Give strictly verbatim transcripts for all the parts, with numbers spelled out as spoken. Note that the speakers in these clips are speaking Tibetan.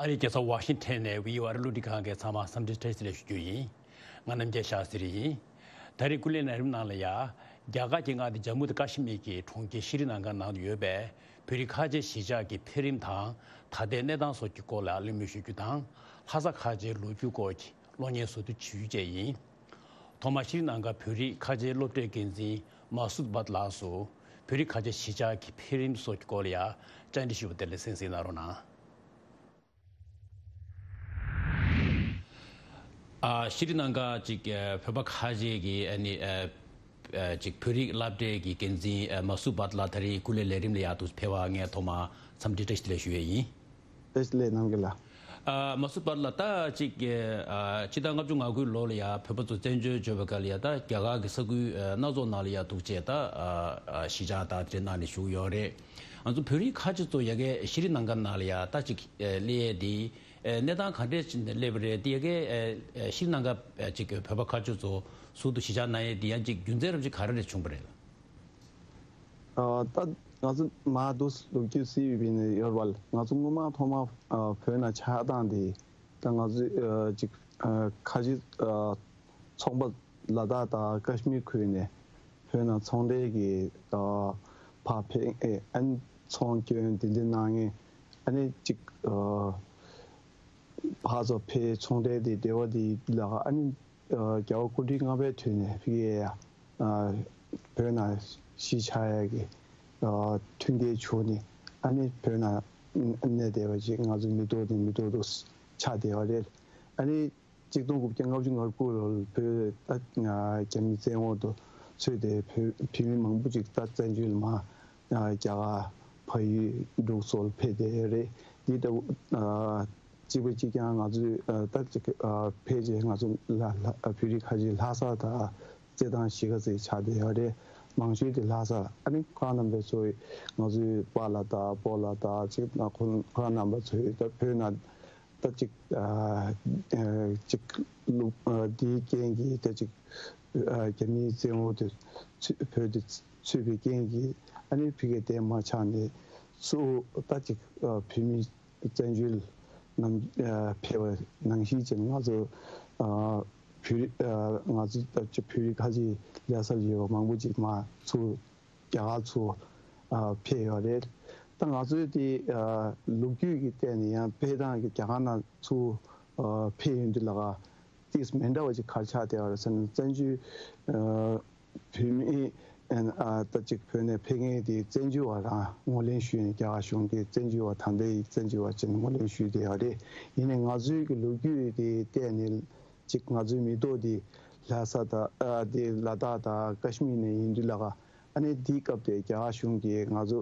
ཨ་རིའི་རྒྱལ་ས་ཝ་ཤིང་ཊོན་ནས་བྷི་ཨོ་ཨེ་གློག་འཕྲིན་ཁང་གི་ཚང་མ་འཚམས་འདྲི་བཀྲ་ཤིས་བདེ་ལེགས་ཞུ་རྒྱུ་ཡིན། ང་རྣམ་རྒྱལ་ཤཱ་སྟྲི་ཡིན། ད་རེས་སྐུ་ལས་ལས་རིམ་ནང་ལ་ཡ། རྒྱ་གར་གྱི་མངའ་སྡེ་ཇམ་མུ་དང་ཀ་ཤི་མིར་གྱི་གྲོང་ཁྱེར་ཤི་རི་ན་ག་ནང་དུ་ཡོད་པའི་བོད་རིགས་ཁ་ཆེ་གཞིས་ཆགས་ཀྱི་འཕེལ་རིམ་དང་། ད་ལྟའི་གནས་སྟངས་སོགས་ཀྱི་སྐོར་ལ་གླེང་མོལ་ཞུ་རྒྱུ་དང་། ལྷ་ས་ཁ་ཆེའི་ལོ་རྒྱུས་སྐོར་གྱི་གློག་བརྙན་བཟོ་བསྡུ་ཞུ་རྒྱུ་བཅས་ཡིན། ཐོག་མར་ཤི་རི་ན་ག་བོད་རིགས་ཁ་ཆེའི་སློབ་གྲྭའི་འགན་འཛིན་མ་སུད་བྷཊ་ལགས་སུ། བོད་རིགས་ཁ་ཆེ་གཞིས་ཆགས་ཀྱི་འཕེལ་རིམ་སོགས་ཀྱི་སྐོར་ལ་ཡ་བཅར་འདྲི་ཞུས་པ་དེ་ལ་གསན་གཟིགས་གནང་རོགས་གནང་། ཨ། ཤི་རི་ན་ག་ཅིག་ཨ། བོད་པ་ཁ་ཤས་ཀྱི་ཨ་ནི་ཨ། ཨ། ཅིག་བོད་རིགས་སློབ་གྲྭའི་གི་འགན་འཛིན་ཨ། མ་སུད་བྷཊ་ལགས་ད་རེས་སྐུ་ལས་ལས་རིམ་ལ་ཡར་དུ་ཕེབས་པར་ངས་ཐོག་མར་འཚམས་འདྲི་བཀྲ་ཤིས་བདེ་ལེགས་ཞུ་ཡས་ཡིན། བཀྲ་ཤིས་བདེ་ལེགས་རྣམ་རྒྱལ་ལགས། ཨ། མ་སུད་བྷཊ་ལགས། ད་ཅིག་ཨ། ཕྱི་ཟླ་ལྔ་བཅུ་ང་དགུའི་ལོ་ལ་ཡ་བོད་པ་ཚོ་བཙན་བྱོལ་བྱོན་པའི་སྐབས་ལ་ཡ། ད་རྒྱ་གར་གྱི་ས་ཁུལ་ཨ། སྣ་ཚོགས་ནང་ལ་ཡ་ཐུག་བྱས། ད་ཨ། ཨ། གཞིས་ཆགས་དང་དེ་ནང་ནས་བཞུགས་ཡོད་རེད། ང་ཚོ་བོད་རིགས་ཁ་ཆེ་ཚོ་ཡ་གི་ཤི་རི་ན་ག་ནང་ལ་ཡ་ད་ཅིག་ཨ། སླེབས་ཡས་དེ་ཨ། གནས་སྟངས་ག་འདྲས་ཅིག་ནས་སླེབས་པ་རེད། དེ་ཡ་གི་ཨ། ཨ། ཤི་རི་ན་ག་ཨ། ཅིག་བོད་པ་ཁ་ཆེ་ཚོ་ཟུར་དུ་གཞིས་ཆགས་གནང་ཡས་དེ་ཡང་ཅིག་རྒྱུ་མཚན་རབ་ཅིག་ག་རེ་རེ་བྱུང་པ་རེད། ཨ། ད་ང་ཚོ་མར་དུ་ལོ་རྒྱུས་སི་བི་ནས་ཡོད་པ་ལ། ང་ཚོ་སྔོན་མ་ཐོག་མ་ཨ། བོད་ནང་ཆགས་སྟངས་དེ། ད་ང་ཚོ་ཨ། ཅིག་ཨ། ཁ་ཆེ་ཨ། ཚོང་པ་ལ་དྭགས་དང་ཀ་ཤི་མིར་ཁུལ་ནས་བོད་ནང་ཚོང་འབྲེལ་གྱི་ཨ། ཕར་ཕེབས་ཨེ། ཨ་ནི་ཚོང་སྐྱོན་དེ་འདྲ་གནང་མཁན། ཨ་ནི་ཅིག་ཨ། ཕར་ཚུར་ཕེབས། ཚོང་འབྲེལ་དེ་འབྲེལ་བ་དེ་ལ། ཨ་ནི་ཨ། རྒྱལ་བ་སྐུ་ཕྲེང་ལྔ་པའི་དུས་ནས་ཕ་གིར་ཡ། ཨ། བོད་ནང་གཞིས་ཆགས་ཡ་གི་ཨ། མཐུན་རྐྱེན་བྱུང་ནས། ཨ་ནི་བོད་ནང་གནས་བསྡད་པ་ཅིག་ང་ཚོ་མི་ཐོག་དང་མི་ཐོག་ཏུ་ཆགས་བསྡད་པ་རེད། ཨ་ནི་གཅིག་སྟོང་དགུ་བརྒྱ་ལྔ་བཅུ་ང་དགུ་ལོར་བོད་ད་རྒྱ་མི་བཙན་འོག་ཏུ་ཚུད་དེ། བོད་བོད་མི་མང་པོ་ཅིག་ད་བཙན་བྱོལ་མར་ཨ། རྒྱ་གར། ཕ་ཡུལ། འབྲུག་སོགས་ལ་ཕེབས་བསྡད་ཡོད་རེད། འདི་ལྟ་བུ་ཨ། གཅིག་པ་གཅིག་རྐྱང་ང་ཚོས་ཨ། ད་ཅིག་ཨ། ཕལ་ཆེར་ང་ཚོ་ལ་ལ་བོད་རིགས་ཁ་ཤས་ལྷ་ས་དང་རྩེད་ཐང་གཞིས་ཀ་རྩེ་ཆགས་བསྡད་ཡོད་རེད། མང་ཤོས་དེ་ལྷ་ས། ཨ་ནི་ཁོ་རང་རྣམ་པ་ཚོ་ང་ཚོའི་པཱ་ལགས་དང་སྤོ་ལགས་དང་ཅིག་ན་ཁོ་ཁོ་རང་རྣམ་པ་ཚོས་ད་བོད་ནང་ད་ཅིག་ཨ། ཨ། ཅིག་ལུགས་ཨ། འདིའི་རྐྱེན་གྱིས་ད་ཅིག་ཨ། རྒྱ་མིའི་བཙན་འོག་ཏུ་ཚུད། བོད་དུ་ཚུད་པའི་རྐྱེན་གྱིས། ཨ་ནི་ཕ་གིར་དེ་མ་ཆགས་ནས་ཚུར་ད་ཅིག་ཨ། བོད་མི་བཙན་བྱོལ་ནང་ཨ། ཕེབས་པ་ནང་བཞིན་བྱས་ནས། ང་ཚོ་ཨ། བོད་རིགས་ཨ། ང་ཚོ་ད་ཅིག་བོད་རིགས་ཁ་ཆེ་ལྷ་སར་ཡོད་པ་མང་པོ་ཅིག་མར་ཚུར་རྒྱ་གར་ཚུར་ཨ། ཕེབས་ཡོད་རེད། ད་ང་ཚོའི་དེ་ཨ། ལོ་རྒྱུས་ཀྱི་སྟེང་ནས་ཡང་ཕེབས་སྟངས་ཀྱི་རྒྱ་གར་ནང་ཚུར་ཨ། ཕེབས་ཡོང་དུས་ལ་ཀ་ཏིས་མི་འདྲ་བ་ཅིག་ག་རེ་ཆགས་བསྡད་པ་རེད་ཟེར་ན། བཙན་བྱོལ་ཨ། བོད་མི་ཨ། ད་ཅིག་བོད་ནས་ཕེབས་མཁན་དེ་བཙན་བྱོལ་བ་རང་ངོས་ལེན་ཞུས་ནས། རྒྱ་གར་གཞུང་གིས་བཙན་བྱོལ་བ་ད་ལྟའི་བཙན་བྱོལ་བ་ཅིག་ངོས་ལེན་ཞུས་བསྡད་ཡོད་རེད། ཡིན་ནའི་ང་ཚོའི་གི་ལོ་རྒྱུས་དེ་བལྟས་ནས་ཅིག་ང་ཚོའི་མི་ཐོག་དེ་ལྷ་ས་དང་ཨ། དེ་ལ་དྭགས་དང་ཀ་ཤི་མིར་ནས་ཡིན་དུས་ལ་ཀ། ཨ་ནི་དེའི་སྐབས་དེ་རྒྱ་གར་གཞུང་གིས་ང་ཚོ་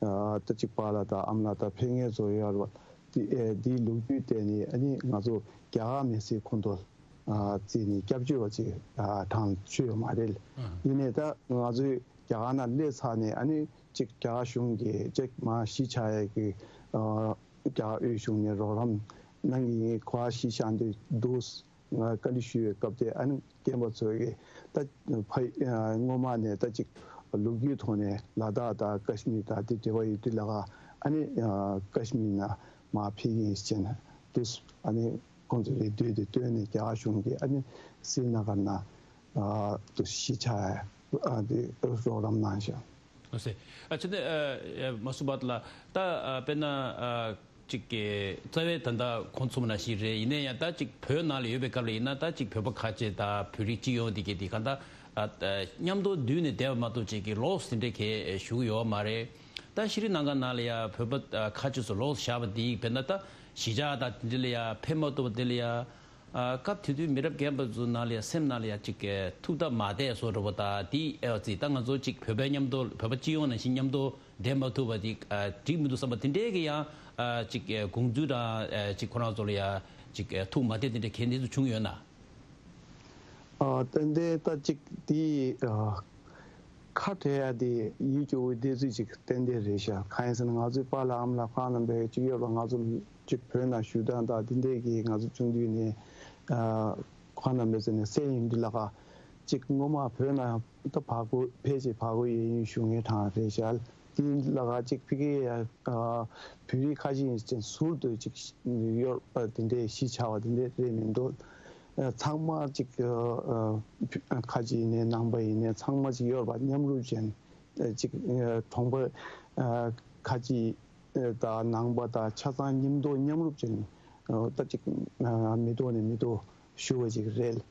ཨ། ད་ཅིག་པཱ་ལགས་དང་ཨ་མ་ལགས་དང་ཕེབས་མཁན་ཚོ་ཡོད་རེད་པ། དེ་ཨ། དེའི་ལོ་རྒྱུས་བལྟས་ནས། ཨ་ནི་ང་ཚོ་རྒྱ་གར་མི་སེར་ཁོངས་གཏོགས་ཨ། བརྩིས་ནས་སྐྱབས་བཅོལ་བ་ཅིག་ཨ། གྲངས་ཆོད་ཡོད་མ་རེད། ཡིན་ནའི་ད་ང་ཚོས་རྒྱ་གར་ནང་སླེབས་ཚར་ནས། ཨ་ནི་ཅིག་རྒྱ་གར་གཞུང་གིས་ཅིག་མར་གཞིས་ཆགས་ཡས་ཀྱི་ཨ། རྒྱ་གར་དབུས་གཞུང་ནས་རོགས་རམ་གནང་གི་ཡིན། ག་པར་གཞིས་ཆགས་འདོད་འདུག་ང་བཀའ་འདྲི་ཞུས་པའི་སྐབས་དེ། ཨ་ནི་རྒན་པ་ཚོ་གིས་ད་ཕ་ཡུལ་སྔོན་མ་ནས་ད་ཅིག་ལོ་རྒྱུས་ཐོག་ནས་ལ་དྭགས་དང་ཀ་ཤི་མིར་དང་དེ་འབྲེལ་བ་ཡོད་དུས་ལ་ཀ། ཨ་ནི་ཀ་ཤི་མིར་ནང་མར་ཕེབས་ཀྱི་ཡིན་ཟེར་ནས་འདུག་ཨ་ནི་ཁོང་ཚོ་རེ་འདུན་དེ་བཏོན་ནས། རྒྱ་གར་གཞུང་གིས་ཨ་ནི་སི་རི་ན་གར་ནང་ཨ། དུ་གཞིས་ཆགས་ཨ། དེ་རོགས་རམ་གནང་ཤག་ཨ་ཟེ། ཨ་ཅེ་ནེ་ཨ། མ་སུད་བྷཊ་ལགས། ད་ཨ། དཔེར་ན་ཨ། ཅིག་གི་རྩ་བའི་ད་ལྟ་ཁོང་ཚོ་ནང་བཞིན་རེད། ཡིན་ན་ཡང་ད་ཅིག་བོད་ནང་ལ་ཡོད་པའི་སྐབས་ལ་ཡིན་ན། ད་ཅིག་བོད་པ་ཁ་ཆེ་དང་བོད་རིགས་སྤྱི་ཡོངས་དེ་གའི་དེ་ག་ད་ཨ། མཉམ་དུ་འདུས་ནས་བསྡད་པ་མ་གཏོགས། ཅིག་གི་ལོགས་སུ་དེ་འདྲས་གས་བཞུགས་ཡོད་མ་རེད། ད་ཤི་རི་ན་ག་ནང་ལ་ཡ་བོད་པ་ཨ། ཁ་ཆེ་ཚོ་ལོགས་སུ་བཞག་པ་དེ། དཔེར་ན་ད་གཞིས་ཆགས་དང་དེ་འདྲ་ལ་ཡ་ཕེབས་མ་ཐུབ་པ་དེ་ལ་ཡ། ཨ། སྐབས་དེ་དུས་མི་རབས་རྒན་པ་ཚོ་ནང་ལ་ཡ་སེམས་ནང་ལ་ཡ་ཅིག་གི་ཐུགས་སྟབས་མ་བདེ་བཟོ་འདྲ་པོ་དང་། དེ་ཨ་ཙི་ད་ང་ཚོ་ཅིག་བོད་པའི་མཉམ་དུ། བོད་པ་སྤྱི་ཡོངས་ནང་བཞིན་མཉམ་དུ་བསྡད་མ་ཐུབ་པ་དེ་ཨ། འགྲིག་མི་འདུག་བསམ་པ་དེ་འདྲའི་གི་ཡང་ཨ། ཅིག་གི་དགོངས་ཚུལ་དང་ཨ། ཅིག་ཁོ་རང་ཚོ་ལ་ཡ་ཅིག་ཨ། ཐུགས་མ་བདེ་དེ་འདྲ་གལ་སྲིད་བྱུང་ཡོད་ན། ཨ། ཏན་ཏན་ད་ཅིག་དེ་ཨ། ཁ་བྲལ་ཡ་དེ་ཡིད་སྐྱོ་བོའི་བདེ་ཚིག་ཅིག་ཏན་ཏན་རེད་ཤག་གང་ཡིན་ཟེར་ན། ང་ཚོའི་པཱ་ལགས་ཨ་མ་ལགས་ཁོང་རྣམ་པས་ཅིག་ཡོད་པ། ང་ཚོ་ཅིག་བོད་ནང་བཞུགས་སྟངས་དང་དེ་འདྲས་ཀྱིས་ང་ཚོ་ཆུང་དུས་ནས་ཨ། ཁོང་རྣམ་པས་ཟེར་ནས་གསན་ཡོང་དུས་ལ་ཀ། ཅིག་སྔོན་མ་བོད་ནང་ད་བར་སྐོར་ཕལ་ཆེར་བར་སྐོར་གཡས་གཡོན་བཞུགས་མཁན་གྲངས་རེད་ཤག་དེ་ལ་ག་ཅིག་ཕ་གིའི་ཨ་བོད་རིགས་ཁ་ཤས་ཡིན་ཅིང་ཟུར་དུ་ཅིག་ཡོད་པ་དེ་འདྲའི་གཞིས་ཆགས་པ་དེ་འདྲ་རེད་མི་འདུག་ཨ་ཚང་མ་ཅིག་ཨ་ཁ་ཅིག་ཡིན་ནའི་ནང་པ་ཡིན་ནའི་ཚང་མ་ཅིག་ཡོད་པ་མཉམ་རུབ་ཅན་ཨ་ཅིག་ཨ་གྲོང་པ་ཨ་ཁ་ཅིག་ཨ་དང་ནང་པ་དང་ཆ་ཚང་མཉམ་དུ་མཉམ་རུབ་ཅན་ཨ་ད་ཅིག་ཨ་མི་ཐོག་ནས་མི་ཐོག་ཞུ་བ་ཅིག་རེད།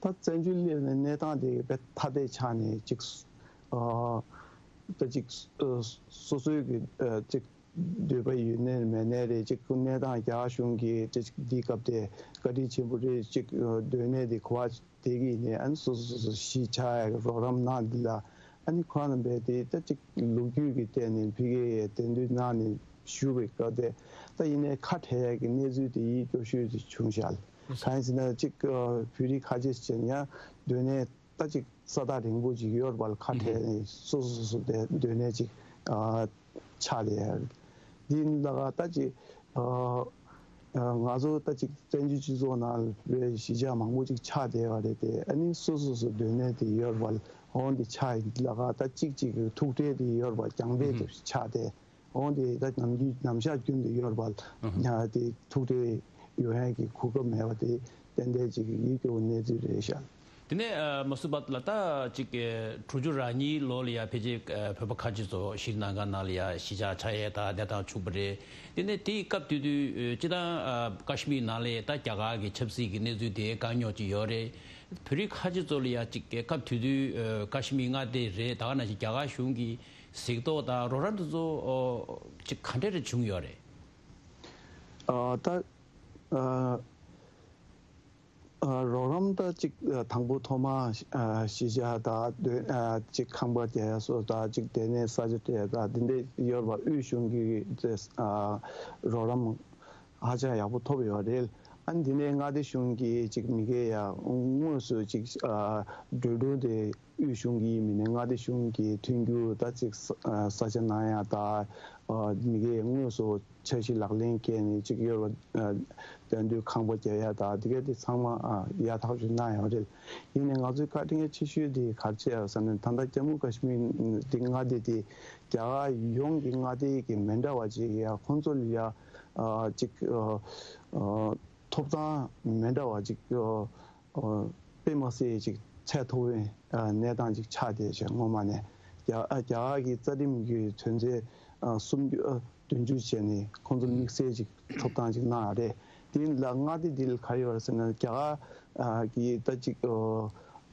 ད་བཙན་བྱོལ་སླེབས་ནས་གནས་སྟངས་དེ་དཔེ་ཐ་དད་ཆགས་ནས་ཅིག་ཨ་ད་ཅིག་ཨ་སོ་སོའི་གི་ཨ་ཅིག་འདོད་པ་ཡོད་ནའི་མེད་ནའི་རེད། ཅིག་གནས་སྟངས་རྒྱ་གར་གཞུང་གིས་ཅིག་འདི་སྐབས་དེ་བཀའ་དྲིན་ཆེན་པོ་རེད། ཅིག་ཨ་སྡོད་གནས་དེ་ག་པར་བསྡད་ཀྱི་ཡིན་ནའི་ཨ་ནི་སོ་སོ་སོ་སོ་གཞིས་ཆགས་ཡག་གི་རོགས་རམ་གནང་འདི་ལ་ཨ་ནི་ཁོ་རང་རྣམ་པས་དེ་ད་ཅིག་ལོ་རྒྱུས་ཀྱི་སྟེང་ནས་ཕ་གིའི་དེ་འདུན་གནང་ནས་བཞུགས་པའི་སྐབས་དེ་ད་ཡིན་ནའི་ཁ་བྲལ་ཡག་གི་གནས་ཚུལ་དེ་ཡིད་སྐྱོ་ཤོས་དེ་བྱུང་ཤག་གང་ཡིན་ཟེར་ན་ཅིག་ཨ་བོད་རིགས་ཁ་ཤས་ཅིག་ཡང་སྡོད་གནས་ད་ཅིག་ས་ཐག་རིང་པོ་ཅིག་ཡོད་པ་ལ་ཁ་བྲལ་ནས་སོ་སོ་སོ་སོ་དེ་སྡོད་གནས་ཅིག་ཨ་ཆགས་བསྡད་ཡོད་རེད། འདི་ལ་ད་ཅིག་ཨ་ཨ་ང་ཚོ་ད་ཅིག་བཙན་བྱོལ་སྤྱི་ཚོགས་ནང་ལ་བོད་གཞིས་ཆགས་མང་པོ་ཅིག་ཆགས་བསྡད་ཡོད་རེད་དེ། ཨ་ནི་སོ་སོ་སོ་སྡོད་གནས་དེ་ཡོད་པ་ལ་འོང་དེ་ཆགས་ཡིན་ལ་ད་ཅིག་ཅིག་ཐུག་འཕྲད་དེ་ཡོད་པ་རྒྱང་འཕེལ་དེ་ཆགས་ཏེ། འོང་དེ་ད་ནམ་རྒྱུན་ནམ་ཞག་རྒྱུན་དུ་ཡོད་པ་ལ་ཡང་དེ་ཐུག་འཕྲད་ཡོང་ཡག་གི་གོ་སྐབས་མེད་པ་དེ་ཏན་ཏན་ཅིག་ཡིད་སྐྱོ་བའི་གནས་ཚུལ་རེད་ཤག་དེ་ནས་ཨ་མ་སུ་བ་ལ་ད་ཅིག་ཨ་དྲུག་ཅུ་རེ་གཉིས་ལོ་ལ་ཡ་ཕལ་ཆེར་ཨ་བོད་པ་ཁ་ཆེ་ཚོ་ཤྲི་ལང་ཀ་ནང་ལ་ཡ་གཞིས་ཆགས་ཆགས་ཡས་དང་གནས་སྟངས་བྱུང་བ་རེད། དེ་ནས་དེའི་སྐབས་དེ་དུས་ཨ་སྤྱིར་བཏང་ཨ་ཀ་ཤི་མིར་ནང་ལ་ད་རྒྱ་གར་གྱི་ཆབ་སྲིད་ཀྱི་གནས་ཚུལ་དེ་དཀའ་རྙོག་ཅིག་ཡོད་རེད། བོད་རིགས་ཁ་ཆེ་ཚོ་ལ་ཡ་ཅིག་སྐབས་དེ་དུས་ཨ་ཀ་ཤི་མིར་མངའ་སྡེ་རེད། ད་ག་ནང་བཞིན་རྒྱ་གར་གཞུང་གིས་གཟིགས་རྟོག་དང་རོགས་རམ་དེ་ཚོ་ཨོ་ཅིག་ག་འདྲ་རེ་བྱུང་ཡོད་རེད། ཨ་ད་ཨ་ཨ་རོགས་རམ་ད་ཅིག་ཨ་དང་པོ་ཐོག་མ་ཨ་གཞིས་ཆགས་དང་སྡོད་ཨ་ཅིག་ཁང་པ་རྒྱག་ཡ་སོགས་དང་ཅིག་སྡོད་གནས་ས་ཆ་སྤྲད་དང་འདི་འདྲ་ཡོད་པ་དབུས་གཞུང་གི་ཨ་རོགས་རམ་ཧ་ཅང་ཡག་པོ་ཐོབ་ཡོད་རེད། ཨ་ནི་དེ་ནས་མངའ་སྡེ་གཞུང་གིས་ཅིག་མི་སྒེར་ཡ་དངོས་སུ་ཅིག་ཨ་གྲོས་བསྡུར་དེ་དབུས་གཞུང་གིས་མིན་ནས་མངའ་སྡེ་གཞུང་གིས་མཐུན་འགྱུར་ད་ཅིག་ས་ཨ་ས་ཆ་གནང་ཡ་ད་ཨ་མི་སྒེར་དངོས་སུ་འཆར་གཞི་ལག་ལེན་བཀལ་ནས་ཅིག་ཡོད་པ་ཨ་དེང་དུས་ཁང་པ་རྒྱག་ཡ་ད་དེ་ག་དེ་ཚང་མ་ཨ་ཡག་ཐག་ཆོད་གནང་ཡོད་རེད། ཡིན་ནས་ང་ཚོའི་བཀའ་དྲིན་ཆེ་ཤོས་དེ་ག་རེ་བྱས་ཡོད་ཟེར་ན་ད་ལྟ་ཇམ་མུ་ཀ་ཤི་མིར་དེ་མངའ་སྡེ་དེ་རྒྱ་གར་ཡོངས་ཀྱི་མངའ་སྡེ་གི་མི་འདྲ་བ་ཅིག་ཡ་ཁོང་ཚོ་ལ་ཡ་ཨ་ཅིག་ཨ་ཨ་ཐོབ་ཐང་མི་འདྲ་བ་ཅིག་ཨ་ཨ་དཔེ་མ་སྲིད་ཅིག་ཚད་མཐོ་བའི་ཨ་གནས་སྟངས་ཅིག་ཆགས་བསྡད་བྱས་སྔོན་མ་ནས་རྒྱ་ཨ་རྒྱ་གར་གྱི་རྩ་ཁྲིམས་ཀྱི་དོན་ཚན་ཨ་སུམ་ཅུ་ཨ་བདུན་ཅུ་བྱས་ནས་ཁོང་ཚོར་དམིགས་བསལ་ཅིག་ཐོབ་ཐང་ཅིག་གནང་ཡ་རེད། དེ་ལ་མངའ་སྡེ་འདི་ལ་ག་རེ་ཡོད་རེད་ཟེར་ན་རྒྱ་གར་ཨ་གི་ད་ཅིག་ཨ་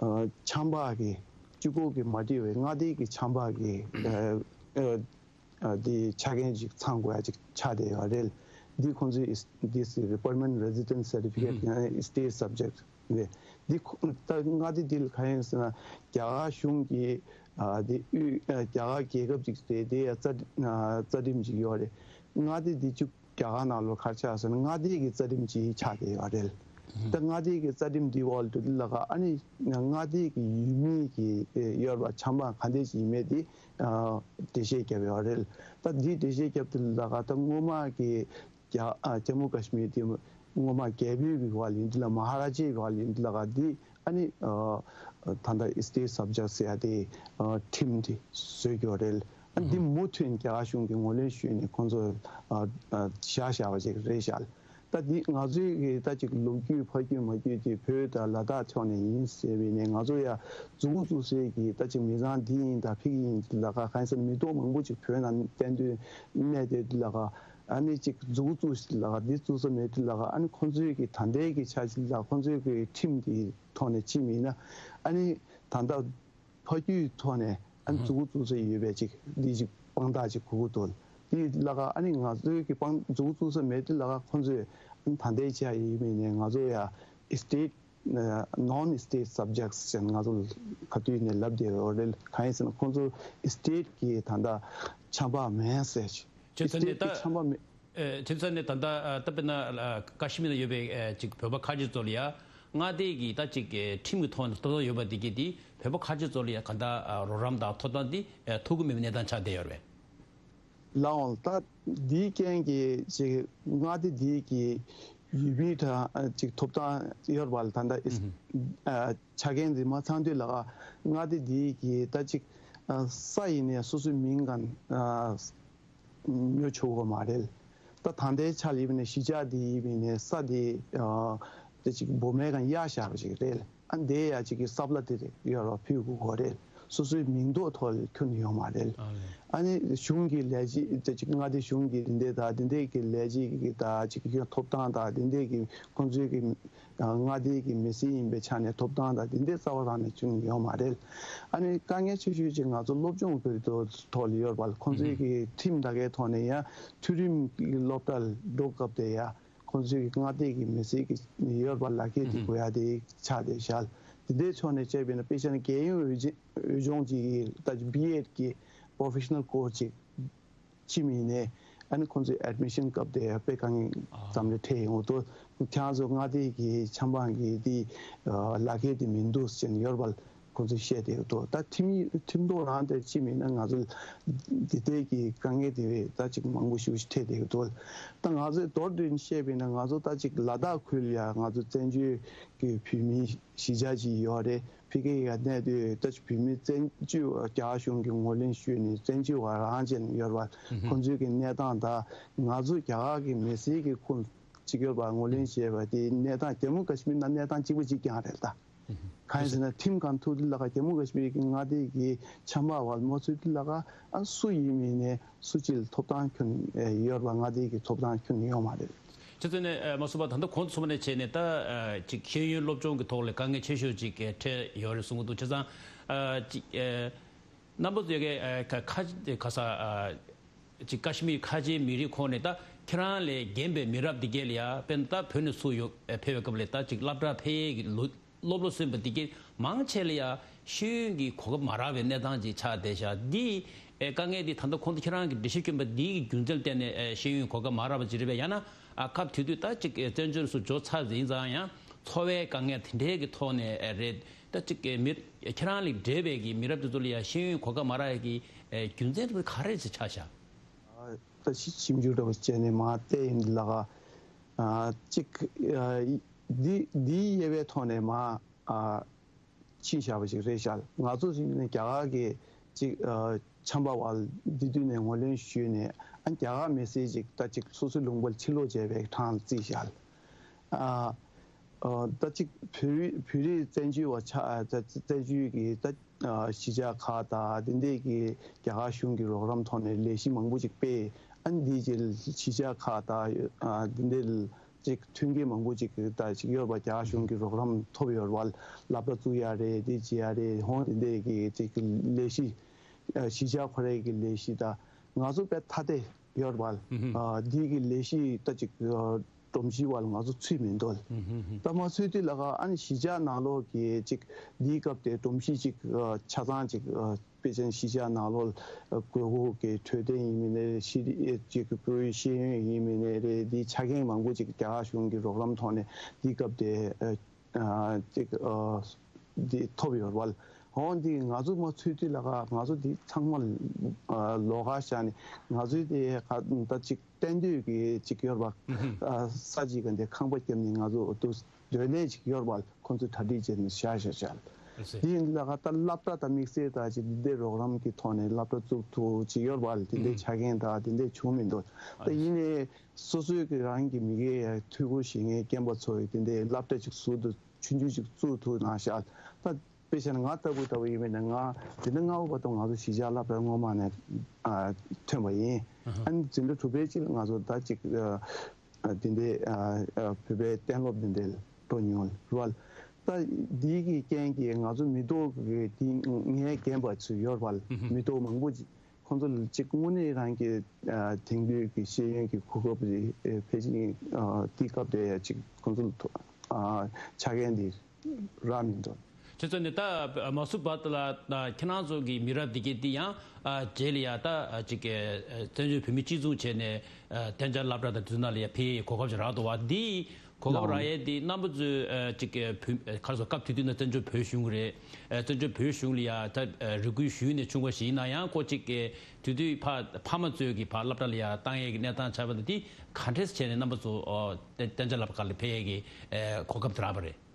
ཨ་ཆབ་འབངས་ཀྱི་གཅིག་པོ་གི་མ་འགྲིག་པའི་མངའ་སྡེ་གི་ཆབ་འབངས་ཀྱི་ཨ་ཨ་ཨ་དེ་ཆ་རྐྱེན་ཅིག་ཚང་དགོས་ཡ་ཅིག་ཆགས་བསྡད་ཡོད་རེད། འདི་ཁོང་ཚོའི་ཨིས་འདི་སི་པར་མ་ནེན་ཊི་རེ་ཛི་ཌེན་སི་སར་ཊི་ཕི་ཀེ་ཊི་ཡང་སི་ཊེ་ཊི་སབ་ཇེག་ཊི་རེད། འདི་ཁོ་ད་མངའ་སྡེ་འདི་ལ་ག་ཡིན་ཟེར་ན་རྒྱ་གར་གཞུང་གིས་ཨ་དེ་དབུས་ཨ་རྒྱ་གར་རྒྱལ་ཁབ་ཅིག་རེད། དེ་ཡ་རྩ་ཨ་རྩ་ཁྲིམས་ཅིག་ཡོད་རེད། མངའ་སྡེ་འདི་བཅུ་རྒྱ་གར་ནང་ལོགས་ག་རེ་ཆགས་ཟེར་ན་མངའ་སྡེ་གི་རྩ་ཁྲིམས་ཅིག་ཆགས་བསྡད་ཡོད་རེད། ད་མངའ་སྡེ་གི་རྩ་ཁྲིམས་འདི་འོག་ཏུ་འདི་ལ་ག་ཨ་ནི་མངའ་སྡེ་གི་ཡུལ་མི་གི་ཡོད་པ་ཆབ་འབངས་ག་འདྲས་ཅིག་ཡིན་མིན་དེ་ཨ་འགྲེལ་བཤད་བརྒྱབ་ཡོད་རེད། ད་འདི་འགྲེལ་བཤད་བརྒྱབ་དུས་ལ་ག་ད་སྔོན་མ་གི་རྒྱ་ཨ་ཇམ་མུ་ཀ་ཤི་མིར་དེ་སྔོན་མ་རྒྱལ་པོའི་གི་བར་ལ་ཡིན་དུས་ལ་མ་ཧ་ར་ཇའི་བར་ལ་ཡིན་དུས་ལ་ག་འདི་ཨ་ནི་ཨ་ད་ལྟ་ཨི་སི་ཊེ་ཊི་སབ་ཇེག་ཊི་ཟེར་ཡ་དེ་ཨ་ཁྲིམས་དེ་བཟོས་ཡོད་རེད། ཨ་འདི་མུ་མཐུད་རྒྱ་གར་གཞུང་གིས་ངོས་ལེན་ཞུས་ནས་ཁོང་ཚོ་ཨ་ཨ་བཞག་བཞག་པ་ཅིག་རེད་ཤག་ད་འདི་ང་ཚོའི་གི་ད་ཅིག་ལོ་རྒྱུས་ཕ་རྒྱུད་མ་རྒྱུད་དེ་བོད་དང་ལ་དྭགས་ཕྱོགས་ནས་ཡིན་ཟེར་བས་ནས་ང་ཚོ་ཡ་མཛུབ་གུ་བཙུགས་སའི་གི་ད་ཅིག་མི་ཚང་འདི་ཡིན་ད་ཕ་གི་ཡིན་ལ་ག་གང་ཟེར་མི་ཐོག་མང་པོ་ཅིག་བོད་ནང་བསྟན་དོན་གནས་དེ་ལ་ག་ཨ་ནི་ཅིག་མཛུབ་གུ་བཙུགས་ལ་ག་འདི་བཙུགས་ས་མེད་དུས་ལ་ག་ཨ་ནི་ཁོང་ཚོའི་གི་ད་ལྟའི་གི་ཆ་ཅིག་ལ་ཁོང་ཚོའི་གི་ཁྲིམས་ཀྱི་ཐོག་ནས་ཅིག་མིན་ན་ཨ་ནི་ད་ལྟ་ཕ་རྒྱུད་ཐོག་ནས་ཨ་ནི་མཛུབ་གུ་བཙུགས་ས་ཡོད་པའི་ཅིག་འདི་ཅིག་དཔང་རྟགས་ཅིག་གོ་གི་འདུག་འདི་ལ་ག་ཨ་ནི་ང་ཚོའི་གི་དཔང་མཛུབ་གུ་བཙུགས་ས་མེད་དུས་ལ་ག་ཁོང་ཚོས་ཨ་ནི་ད་ལྟའི་ཆ་ཡིན་མིན་ནས་ང་ཚོ་ཡ་ཨི་སི་ཊེ་ཊི་ནོན་ཨི་སི་ཊེ་ཊི་སབ་ཇེག་ཊི་ཟེར་ང་ཚོ་ག་དུས་ནས་ལབ་བསྡད་ཡོད་རེད། གང་ཡིན་ཟེར་ན་ཁོང་ཚོ་ཨི་སི་ཊེ་ཊི་གི་ད་ལྟ་ཆབ་འབངས་མེད་ཟེར། ཨི་སི་ཊེ་ཊི་གི་ཆབ་འབངས་མེད། ཨེ་དེ་ཚོ་ནི་ད་ལྟ་ཨ་ད་དཔེར་ན་ཨ་ཀ་ཤི་མིར་ལ་ཡོད་པའི་ཨེ་ཅིག་བོད་པ་ཁ་ཆེ་ཚོ་ལ་ཡ་མངའ་སྡེ་གི་ད་ཅིག་ཨེ་ཁྲིམས་ཀྱི་ཐོག་ནས་ཐོབ་ཐང་ཡོད་པ་འདི་གི་འདི་བོད་པ་ཁ་ཆེ་ཚོ་ལ་ཡ་ག་ད་ཨ་རོགས་རམ་དང་ཐོབ་ཐང་འདི་ཨེ་ཐོབ་ཀྱི་མེད་པའི་གནས་སྟངས་ཆགས་བསྡད་ཡོད་རེད། ལགས་འོང་ད་འདིའི་རྐྱེན་གྱིས་ཅིག་མངའ་སྡེ་འདི་གི་ཡུལ་མི་དང་ཨ་ཅིག་ཐོབ་ཐང་ཡོད་པ་ལ་ད་ལྟ་ཨེ་ཨ་ཆ་རྐྱེན་འདི་མ་ཚང་དུས་ལ་མངའ་སྡེ་འདི་གི་ད་ཅིག་ ས་ཡིན་ནའི་སོ་སོའི་མིང་གང་ཉོ་ཆོག་གི་མ་རེད། ད་ད་ལྟའི་ཆ་ལ་ཡིན་ནའི་གཞིས་ཆགས་འདི་ཡིན་ནའི་ས་འདི་དེ་ཅིག་འབོར་མེད་གང་གཡར་བཞག་པ་ཞིག་རེད། ཨ་འདི་ཡ་ཅིག་གི་ས་བླ་དེ་རེད་ཡོད་རོགས་ཕུལ་དགོས་གོ་རེད། སོ་སོའི་མིང་ཐོག་ཐོག་ལ་ཁྱོན་ནས་ཡོད་མ་རེད། ཨ་ནི་གཞུང་གི་ལས་བྱེད་དེ་ཅིག་མངའ་སྡེ་གཞུང་གི་འདི་འདྲས་དང་འདི་འདྲས་ཀྱི་ལས་བྱེད་ཀྱི་དང་ཅིག་ཡོད་ཐོབ་ཐང་དང་འདི་འདྲས་ཀྱི་ཁོང་ཚོའི་གི་མངའ་སྡེ་གི་མི་སེར་ཡིན་པའི་ཆ་ནས་ཐོབ་ཐང་དང་འདི་འདྲས་རྩ་བ་རང་ནས་བྱུང་ཡོད་མ་རེད། ཨ་ནི་དཀའ་ངལ་ཆེ་ཤོས་ཅིག་ང་ཚོ་སློབ་སྦྱོང་གི་ཐོག་ལ་ཡོད་པ་ལ་ཁོང་ཚོའི་གི་ཁྲིམས་དག་གའི་ཐོག་ནས་ཡང་མཐོ་རིམ་གྱི་སློབ་གྲྭ་ལ་འགྲོ་སྐབས་དེ་ཡང་ཁོང་ཚོའི་གི་མངའ་སྡེ་གི་མི་སེར་གི་ཡོད་པ་ལ་ཁེ་དེ་དགོས་ཡ་དེ་ཆགས་བསྡད་ཤག་དེ་འདྲའི་ཕྱོགས་ནས་བྱས་པས་ན་དཔེ་ཆ་ནི་རྒྱལ་ཡོངས་འོས་འོས་སྦྱོང་ཅིག་གི་ད་ཅིག་བི་ཨེད་གི་པོ་རོ་ཕེ་ཤི་ནལ་ཀོར་ཅིག་ཕྱིན་ཡིན་ནའི་ཨ་ནི་ཁོང་ཚོའི་ཨེཌ་མི་ཤན་སྐབས་དེ་དཔེ་དཀའ་ངལ་ཙམ་རེ་འཕྲད་ཡོང་འདུག་ཁྱེད་རང་ཚོ་མངའ་སྡེ་གི་ཆབ་འབངས་ཀྱི་དེ་ལ་ཁེ་དེ་མི་འདུག་ཟེར་ནས་ཡོད་པ་ལ་ཁོང་ཚོས་བཤད་བསྡད་ཡོད་འདུག་ད་ཁྲིམས་ཁྲིམས་ཐོག་རང་དེ་ཕྱིན་མིན་ན་ང་ཚོ་འདི་ལྟའི་གི་དཀའ་ངལ་དེ་བས་ད་ཅིག་མང་པོ་ཞིག་འཕྲད་བསྡད་ཡོད་འདུག་ད་ང་ཚོས་མདོར་བསྡུས་ནས་བཤད་པས་ན་ང་ཚོ་ད་ཅིག་ལ་དྭགས་ཁུལ་ཡ་ང་ཚོ་བཙན་བྱོལ་གི་བོད་མིའི་གཞིས་ཆགས་ཅིག་ཡོད་རེད། ཕ་གི་ཡ་གནས་དུས་ད་ཅིག་བོད་མི་བཙན་བྱོལ་བ་རྒྱ་གར་གཞུང་གིས་ངོས་ལེན་ཞུས་ནས་བཙན་བྱོལ་བ་རང་ཅན་ཡོད་རེད་བ། ཁོང་ཚོའི་གི་གནས་སྟངས་དང་ང་ཚོ་རྒྱ་གར་གི་མི་སེར་གི་ཁོངས་གཅིག་ཡོད་པ་ངོས་ལེན་བྱས་པ་དེ་གནས་སྟངས་རྒྱ་མོ་ཀ་ཤི་མིར་ནང་གནས་སྟངས་གཅིག་པ་གཅིག་རྐྱང་རེད་ད། གང་ཡིན་ཟེར་ན་ཁྲིམས་གང་ཐུག་དུས་ལ་ཁ་རྒྱ་མོ་ཀ་ཤི་མིར་གི་མངའ་སྡེ་གི་ཆབ་འབངས་བར་མ་ཚུད་དུས་ལ་ཁ་ཨ་སུ་ཡིན་མིན་ནས་སུ་གཅིག་ལ་ཐོབ་ཐང་ཁྱོན་ཡོད་པ་མངའ་སྡེ་གི་ཐོབ་ཐང་ཁྱོན་ཡོད་མ་རེད། ཁྱེད་ཚོ་ནས་མ་སུ་པ་ད་ལྟ་གོང་དུ་གསུངས་པ་ནས་བྱས་ནས་ད་ཅིག་ཤེས་ཡོན་སློབ་སྦྱོང་གི་ཐོག་ལ་དཀའ་ངལ་ཆེ་ཤོས་ཅིག་འཕྲད་ཡོད་རེད་གསུང་གི་འདུག་བྱས་ཙང་ཅིག་རྣམ་པ་ཚོས་ཀྱི་ཁ་ཁ་ཁ་ས་ཅིག་ཀ་ཤི་མིར་ཁ་ཆེའི་མི་རིགས་ཁོངས་ནས་ད་ཁྱེད་རང་ལས་རྒན་པའི་མི་རབས་འདི་གས་ལ་ཡ་དཔེར་ན་ད་བོད་ནས་ཚུར་ཡོང་ཕེབས་པའི་སྐབས་ལ་ད་ཅིག་སློབ་གྲྭ་ཕེབས་ཡས་ཀྱི་ལོ་སློབ་ལོ་སོན་པ་འདི་གས་མང་ཆེ་ལ་ཡ་ཤེས་ཡོན་གྱི་གོ་སྐབས་མ་རག་པའི་གནས་སྟངས་ཅིག་ཆགས་བསྡད་ཤག་འདི་དཀའ་ངལ་འདི་ད་ལྟ་གོང་དུ་ཁྱེད་རང་གིས་འགྲེལ་བཤད་བསྐྱོན་པ་འདིའི་རྒྱུ་མཚན་བརྟེན་ནས་ཤེས་ཡོན་གོ་སྐབས་མ་རག་པ་ཅིག་རེད་པས། ཡང་ན་སྐབས་དེ་དུས་ད་ཅིག་བཙན་བྱོལ་སུ་འབྱོར་ཚར་ཟིན་ཙང་ཡང་འཚོ་བའི་དཀའ་ངལ་དེ་འདྲའི་གི་ཐོག་ནས་རེད། ད་ཅིག་མི་ཁྱེད་རང་ལས་བགྲེས་པའི་གི་མི་རབས་དེ་ཚོ་ལ་ཡང་ཤེས་ཡོན་གོ་སྐབས་མ་རག་ཡ་གི་རྒྱུ་མཚན་དེ་ག་རེ་ཅིག་ཆགས་ཤག་ད་ཕྱི་ཞིབ་འཇུག་འདྲ་བ་བྱས་ནས་མར་བལྟས་ཡིན་ལ་ག་ཅིག་འདི་འདིའི་དབྱེ་བའི་ཐོག་ནས་མར་ཕྱིན་བཞག་པ་ཞིག་རེད་ཤག་ང་ཚོ་ཞིག་ནས་རྒྱ་གར་གྱི་ཅིག་ཆམ་པ་བ་འདི་དུས་ནས་ངོས་ལེན་ཞུས་ནས་ཨ་རྒྱ་གར་མི་སེར་ཅིག་ད་ཅིག་སོ་སོའི་ལུང་པར་ཕྱིར་ལོག་བྱས་པའི་གྲངས་བརྩིས་ཤག་ཨ་ཨ་ད་ཅིག་བོད་བོད་རིགས་བཙན་བྱོལ་བ་ཆགས་ཨ་ད་བཙན་བྱོལ་གྱི་ད་ཨ་གཞིས་ཆགས་ཁག་དང་དེ་འདྲས་ཀྱི་རྒྱ་གར་གཞུང་གི་རོགས་རམ་ཐོག་ནས་ལས་གཞི་མང་པོ་ཅིག་སྤེལ། ཨ་འདི་ཅིག་གཞིས་ཆགས་ཁག་དང་ཨ་དེ་འདྲས་ཅིག་མཐུན་རྐྱེན་མང་པོ་ཅིག་ད་ཅིག་ཡོད་པ་རྒྱ་གར་གཞུང་གི་རོགས་རམ་ཐོབ་ཡོད་པ་སློབ་གྲྭ་བཙུགས་ཡ་རེད་དེ་བྱེད་ཡ་རེད་ཧོང་དེ་འདྲས་ཀྱི་ཅིག་ལས་གཞི་གཞིས་ཆགས་ཁོ་རའི་གི་ལས་གཞི་དང་ང་ཚོ་དཔེ་ཐ་དད་ཡོད་པ་འདི་གི་ལས་གཞི་ད་ཅིག་སྒྲོམ་གཞི་བ་ལ་ང་ཚོ་ཚུད་མི་འདུག་ད་མ་ཚུད་དུས་ལ་ཁ་ཨ་ནི་གཞིས་ཆགས་ནང་ལོགས་ཀྱི་ཅིག་འདིའི་སྐབས་དེ་སྒྲོམ་གཞི་ཅིག་ཆ་ཚང་ཅིག་དཔེ་ཅན་གཞིས་ཆགས་ནང་ལོགས་དགོས་མཁོ་གི་འཕྲོད་བསྟེན་ཡིན་མིན་ནས་ཤེས་རིག་ཅིག་བོད་ཡིག་ཤེས་ཡོན་ཡིན་མིན་ནས་རེད་འདིའི་ཆ་རྐྱེན་མང་པོ་ཅིག་རྒྱ་གར་གཞུང་གི་རོགས་རམ་ཐོག་ནས་འདིའི་སྐབས་དེ་ཅིག་འདི་ཐོབ་ཡོད་པ་ཧོ་འདི་ང་ཚོ་མ་ཚུད་དུས་ལ་ཁ་ང་ཚོ་འདི་ཚང་མ་ལོགས་ཀ་བཞག་ནས་ང་ཚོའི་དེ་ད་ཅིག་གཏན་སྡོད་ཀྱི་ཅིག་ཡོད་པ། ཨ་ས་གཅིག་ག་འདི་ཁང་པ་བརྒྱབ་ནས་ང་ཚོ་འདུག་སྡོད་གནས་ཅིག་ཡོད་པ་ཁོང་ཚོས་གྲ་སྒྲིག་བྱས་ནས་བཞག་བཞག་བཞག་ཨ་ཙི། དེ་ཡིན་ལ་ཁ་ད་སློབ་གྲྭ་དང་དམིགས་བསལ་དང་ཅིག་འདི་འདྲའི་རོགས་རམ་གྱི་ཐོག་ནས་སློབ་གྲྭ་བཙུགས་ཐུབ་ཅིག་ཡོད་པ་དེ་འདྲའི་ཆ་རྐྱེན་དང་དེ་འདྲའི་བྱུང་མི་འདུག་ད་ཡིན་ནའི་སོ་སོའི་གི་རང་གི་མི་སྒེར་ཡ་ཐུགས་ཁུར་བཞེས་མཁན་རྒན་པ་ཚོ་ཡི་དེ་འདྲའི་སློབ་གྲྭ་ཅིག་ཟུར་དུ་ཆུང་ཆུང་ཅིག་བཙུགས་ཐུབ་ན་ཤག་ད་དཔེ་བྱས་ན་ང་ལྟ་བུ་ལྟ་བུ་ཡིན་པས་ན་ང་འདི་ནས་སྔ་པོ་བར་དུ་ང་ཚོ་གཞིས་ཆགས་སློབ་གྲྭ་སྔོན་མ་ནས་ཨ་ཐོན་པ་ཡིན། ཨ་ནི་འཛིན་གྲྭ་དྲུག་པའི་ཅིག་ང་ཚོ་ད་ཅིག་ཨ་འདི་འདྲའི་ཨ་ཨ་བོད་པའི་གཏན་སློབ་འདི་འདྲའི་འགྲོ་མྱོང་རེད་བ། ད་འདི་གི་རྐྱེན་གྱིས་ང་ཚོ་མི་ཐོག་གི་འདི་ངའི་རྒན་པ་ཚོ་ཡོད་རེད་བ། མི་ཐོག་མང་པོ་ཅིག་ཁོང་ཚོ་ལ་གཅིག་དངོས་གནས་རང་གི་ཨ་དེང་དུས་ཀྱི་ཤེས་ཡོན་གྱི་གོ་སྐབས་རེ་ཨེ་ཕལ་ཆེར་ཨ་དེའི་སྐབས་དེ་ཡ་གཅིག་ཁོང་ཚོ་ལ་ཐོ་ཨ་ཆ་རྐྱེན་འདི་རག་མི་འདུག་ཁྱེད་ཚོ་ནི་ད་མ་སུ་བ་ད་ལ་ད་ཁྱེད་རང་ཚོ་གི་མི་རབས་འདི་གའི་འདི་ཡང་ཨ་རྗེས་ལ་ཡ་ད་ཨ་གཅིག་གི་ཨ་བཙན་བྱོལ་བོད་མི་སྤྱི་མཚུངས་བྱས་ནས་ཨ་གཏན་འཇགས་སློབ་གྲྭ་དང་དེ་ཚོ་ནང་ལ་ཡ་ཕེབས་གོ་སྐབས་ཅིག་རག་འདུག་བ། འདི་གོ་སྐབས་རག་ཡས་དེ་རྣམ་པ་ཚོས་ཨ་ཅིག་གི་བོད་ཨ་ག་རེ་ཟེར་སྐབས་དེ་དུས་ན་བཙན་བྱོལ་བོད་གཞུང་རེད། ཨ་བཙན་བྱོལ་བོད་གཞུང་ལ་ཡ་ད་ཨ་རེ་སྐུལ་ཞུས་ནས་བྱུང་བ་ཞིག་ཡིན་ན་ཡང་ཁོ་ཅིག་གི་དེ་དུས་ཕ་ཕ་མ་ཚོས་ཀྱི་ཕ་སློབ་གྲྭ་ལ་ཡ་བཏང་ཡས་ཀྱི་གནས་སྟངས་ཆགས་པ་དང་དེ་ག་འདྲས་བྱས་ནས་རྣམ་པ་ཚོ་ཨ་གཏན་གཏན་འཇགས་སློབ་གྲྭ་ལ་ཕེབས་ཡས་ཀྱི་ཨ་གོ་སྐབས་དེ་རག་པ་རེད།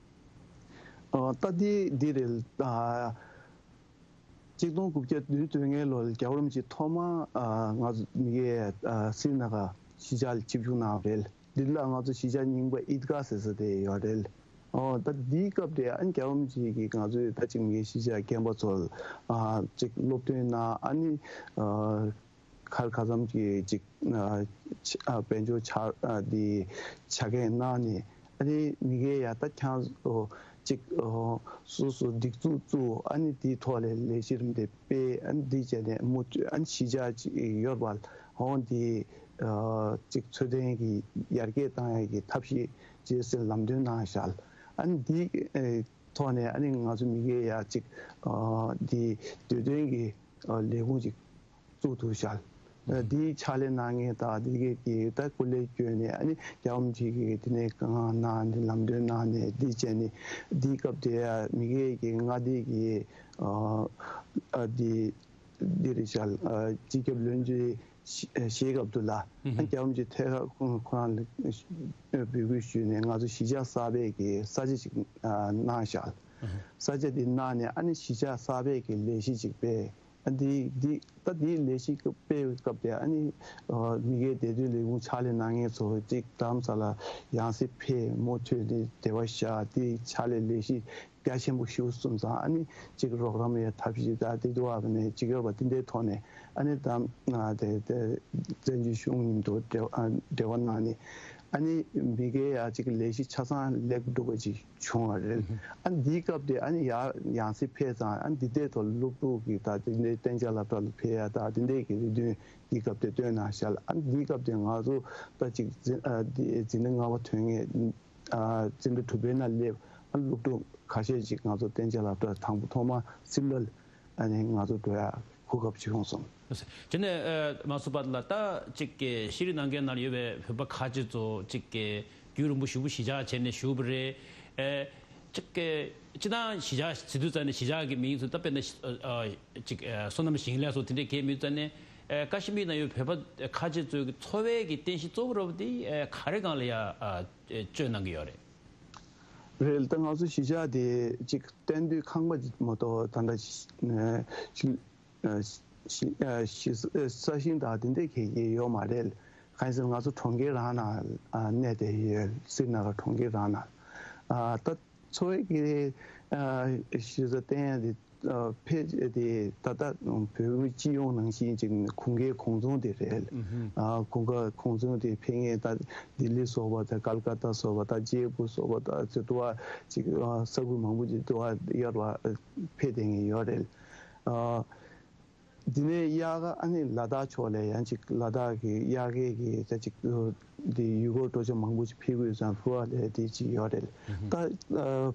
ཨ་ད་དེ་འདི་རེད། ཨ་ ཆིག་སྟོང་དགུ་བརྒྱ་བདུན་ཅུ་དོན་ལྔའི་ལོར་རྒྱལ་བ་རིན་པོ་ཆེ་ཐོག་མར་ཨ་ང་ཚོ་མི་སྒེར་ཨ་སི་རི་ན་གར་གཞིས་ཆགས་ལ་ཆིབས་བསྒྱུར་གནང་བ་རེད། འདི་ལ་ང་ཚོ་གཞིས་ཆགས་རྙིང་པ་ཨིད་གྷ་ཟེར་ས་དེ་ཡོད་རེད། ཨོ་ད་འདིའི་སྐབས་དེ་ཨ་ནི་རྒྱལ་བ་རིན་པོ་ཆེ་གིས་ང་ཚོའི་ད་ཅིག་མི་སྒེར་གཞིས་ཆགས་རྒན་པ་ཚོ་ལ་ཨ་ཅིག་སློབ་སྟོན་གནང་། ཨ་ནི་ཨ་ཁ་ཁ་ཙམ་གྱི་ཅིག་ཨ་ཆ་ཨ་དཔལ་འབྱོར་ཆ་ཨ་འདི་ཆ་རྐྱེན་གནང་ནས། ཨ་ནི་མི་སྒེར་ཡ་ད་ཁྱང་ཨོ་ཅིག་ཨོ་སོ་སོ་སྒྲིག་འཛུགས་བཙུགས། ཨ་ནི་དེའི་ཐོག་ལས་ལས་གཞི་རིམ་དེ་སྤེལ། ཨ་ནི་འདི་བྱས་ནས་མུ་མཐུད་ཨ་ནི་གཞིས་ཆགས་ཅིག་ཡོད་པ་ཧོང་དེ་ཨ་ཅིག་འཚོ་རྟེན་གྱི་ཡར་རྒྱས་བཏང་ཡ་གི་ཐབས་ཤེས་བྱེད་ཟེར་ལམ་སྟོན་གནང་བཞག། ཨ་ནི་འདི་ཨེ་ཐོག་ནས་ཨ་ནི་ང་ཚོ་མི་སྒེར་ཡ་ཅིག་ཨ་འདི་སྡོད་དོན་གྱི་ཨ་ལས་ཁུངས་ཅིག་བཙུགས་ཐུབ་ཤག། ཨ་འདིའི་ཕྱག་ལས་གནང་མཁན་དང་འདི་གའི་གི་ད་སྐུ་ལས་བསྐྱོན་ནས། ཨ་ནི་རྒྱལ་བ་རིན་པོ་ཆེ་གིས་དེ་ནས་བཀའ་མངགས་གནང་ནས་ལམ་སྟོན་གནང་ནས་འདི་བྱས་ནས། འདིའི་སྐབས་དེ་ཡ་མི་སྒེར་གྱི་མངའ་སྡེ་གི་ཨ་ཨ་འདི་འདི་རེད་ཤག། ཨ་སྤྱི་ཁྱབ་བློན་ཆེན་ཤེ་ཤེག་ཨབ་དུ་ལ། ཨ་རྒྱལ་བ་རིན་པོ་ཆེ་ཐད་ཀར་ཁོ་ཁོ་རང་ལ་འབོད་སྐུལ་ཞུས་ནས་ང་ཚོ་གཞིས་ཆགས་གསར་པའི་གི་ས་ཆ་ཅིག་ཨ་གནང་ཤག། ས་ཆ་འདི་གནང་ནས་ཨ་ནི་གཞིས་ཆགས་གསར་པའི་གི་ལས་གཞི་ཅིག་སྤེལ། ཨ་འདི་འདི་ད་འདིའི་ལས་གཞི་སྤེལ་བའི་སྐབས་དེ་ཨ་ནི་ཨ་མི་སྒེར་བདེ་དོན་ལས་ཁུངས་ཕྱག་ལས་གནང་མཁན་ཚོ་ཅིག་རྡ་རམ་ས་ལ་ཡང་སེ་ཕེབས། མུ་མཐུད་ནས་སྡེ་བ་བཞག། དེ་ཕྱག་ལས་ལས་གཞི་རྒྱ་ཆེན་པོ་ཞིག་གསུངས་ཙང་། ཨ་ནི་ཅིག་རོགས་རམ་ཡ་ཐབས་ཤེས་ད་དེ་དུ་བ་ནས་ཅིག་ཡོད་པ་དེ་འདྲའི་ཐོག་ནས། ཨ་ནི་ད་ཨ་དེ་དེ་བཙན་བྱོལ་གཞུང་མཉམ་དུ་འབྲེལ་ཨ་འབྲེལ་བ་གནང་ནས། ཨ་ནི་མི་སྒེར་ཡ་ཅིག་ལས་གཞི་ཆ་ཚང་ལེགས་འགྲུབ་པ་ཅིག་བྱུང་བ་རེད། ཨ་ནི་འདིའི་སྐབས་དེ་ཨ་ནི་ཡར་ཡང་སེ་ཕེབས་ཙང་། ཨ་ནི་འདི་ལྟའི་ཐོག་སློབ་ཕྲུག་གི་ད་དེ་འདྲའི་གཏན་འཇགས་སློབ་གྲྭ་ལ་ཕེབས་ཡ་ད་དེ་འདྲའི་གི་རེ་འདུན་འདིའི་སྐབས་དེ་བཏོན་གནང་ཤག། ཨ་ནི་འདིའི་སྐབས་དེ་ང་ཚོ་ད་ཅིག་འཛིན་ཨ་འདི་འཛིན་གྲྭ་ལྔ་པ་ཐོན་མཁན་ཨ་འཛིན་གྲྭ་དྲུག་པའི་ནང་སླེབས། ཨ་སློབ་ཕྲུག་ཁ་ཤས་ཅིག་ང་ཚོ་གཏན་འཇགས་སློབ་གྲྭ་དང་པོ་ཐོག་མ་སིམ་ལ་ཨ་ནི་ང་ཚོ་འགྲོ་ཡ་གོ་སྐབས་བྱུང་སོང་། དེ་ནས་ཨ་མ་སུ་པ་ལ་ད་ཅིག་གི་ཤེས་རིག་སྣ་ཁའི་ནང་ཡོད་པའི་བོད་པ་ཁ་ཆེ་ཚོ་ཅིག་གི་རྒྱུན་རིང་པོ་ཞེ་པོ་གཞིས་ཆགས་བྱས་ནས་བཞུགས་པ་རེད། ཨེ་ཅིག་གི་སྤྱིར་བཏང་གཞིས་ཆགས་ཟེར་དུས་ཙ་ནས་གཞིས་ཆགས་ཀྱི་མིང་ཚོ་ད་དཔེར་ན་ཨ་ཅིག་ཨ་བསོད་ནམས་ཞིང་ལས་སོགས་དེ་འདྲའི་གའི་མིང་ཙ་ནས། ཨེ་ཀ་ཤི་མིར་ནང་ཡོད་བོད་པ་ཁ་ཆེ་ཚོའི་གི་འཚོ་བའི་གི་རྟེན་གཞི་གཙོ་བོ་ར་བ་དེ་ཨེ་ག་རེ་སྒང་ལ་ཡ་ཨ་སྤྱོད་གནང་གི་ཡོད་རེད། རེད། ད་ང་ཚོ་གཞིས་ཆགས་དེ་ཅིག་གཏན་སྡོད་ཁང་པ་ཅིག་མ་གཏོགས་ད་ལྟ་ཞི་ཞི་ཞི་ས་ཞིང་དང་དེ་འདྲའི་ག་གེ་ཡོད་མ་རེད། གང་ཡིན་ཟེར་ན་ང་ཚོ་གྲོང་ཁྱེར་རང་ནང་གནས་བསྡད་ཡོད། སི་རི་ན་གར་གྲོང་ཁྱེར་རང་ནང་། ད་འཚོ་བའི་གི་གཞི་རྩ་བརྟན་ཡ་དེ་ཕལ་ཆེར་དེ་ད་ལྟ་བོད་མི་སྤྱི་ཡོངས་ནང་བཞིན་ཅིག་གུང་ཁའི་གུང་ཚོང་དེ་རེད། གུང་ཁ་གུང་ཚོང་དེ་ཕེབས་མཁན་ད་ལྡི་ལི་སོགས་པ་དང་ཀལ་ཀ་ཏ་སོགས་པ་དང་ཇེ་པུར་སོགས་པ་དང་དེ་འདྲ་བ་ཅིག་ས་ཁུལ་མང་པོ་ཅིག་འདྲ་བ་ཡོད་པ་ཕེབས་བསྡད་མཁན་ཡོད་རེད། འདི་ནས་དབྱར་ཁ་ཨ་ནི་ལ་དྭགས་ཕྱོགས་ལ་ཡང་ཅིག་ལ་དྭགས་ཀྱི་དབྱར་ཁའི་གི་ད་ཅིག་འདི་ཡུལ་སྐོར་སྤྲོ་འཆམ་མང་པོ་ཅིག་ཕེབས་ཀྱི་ཡོད་ཙང་ཕུ་བ་ལ་དེ་ཅིག་ཡོད་རེད། ད་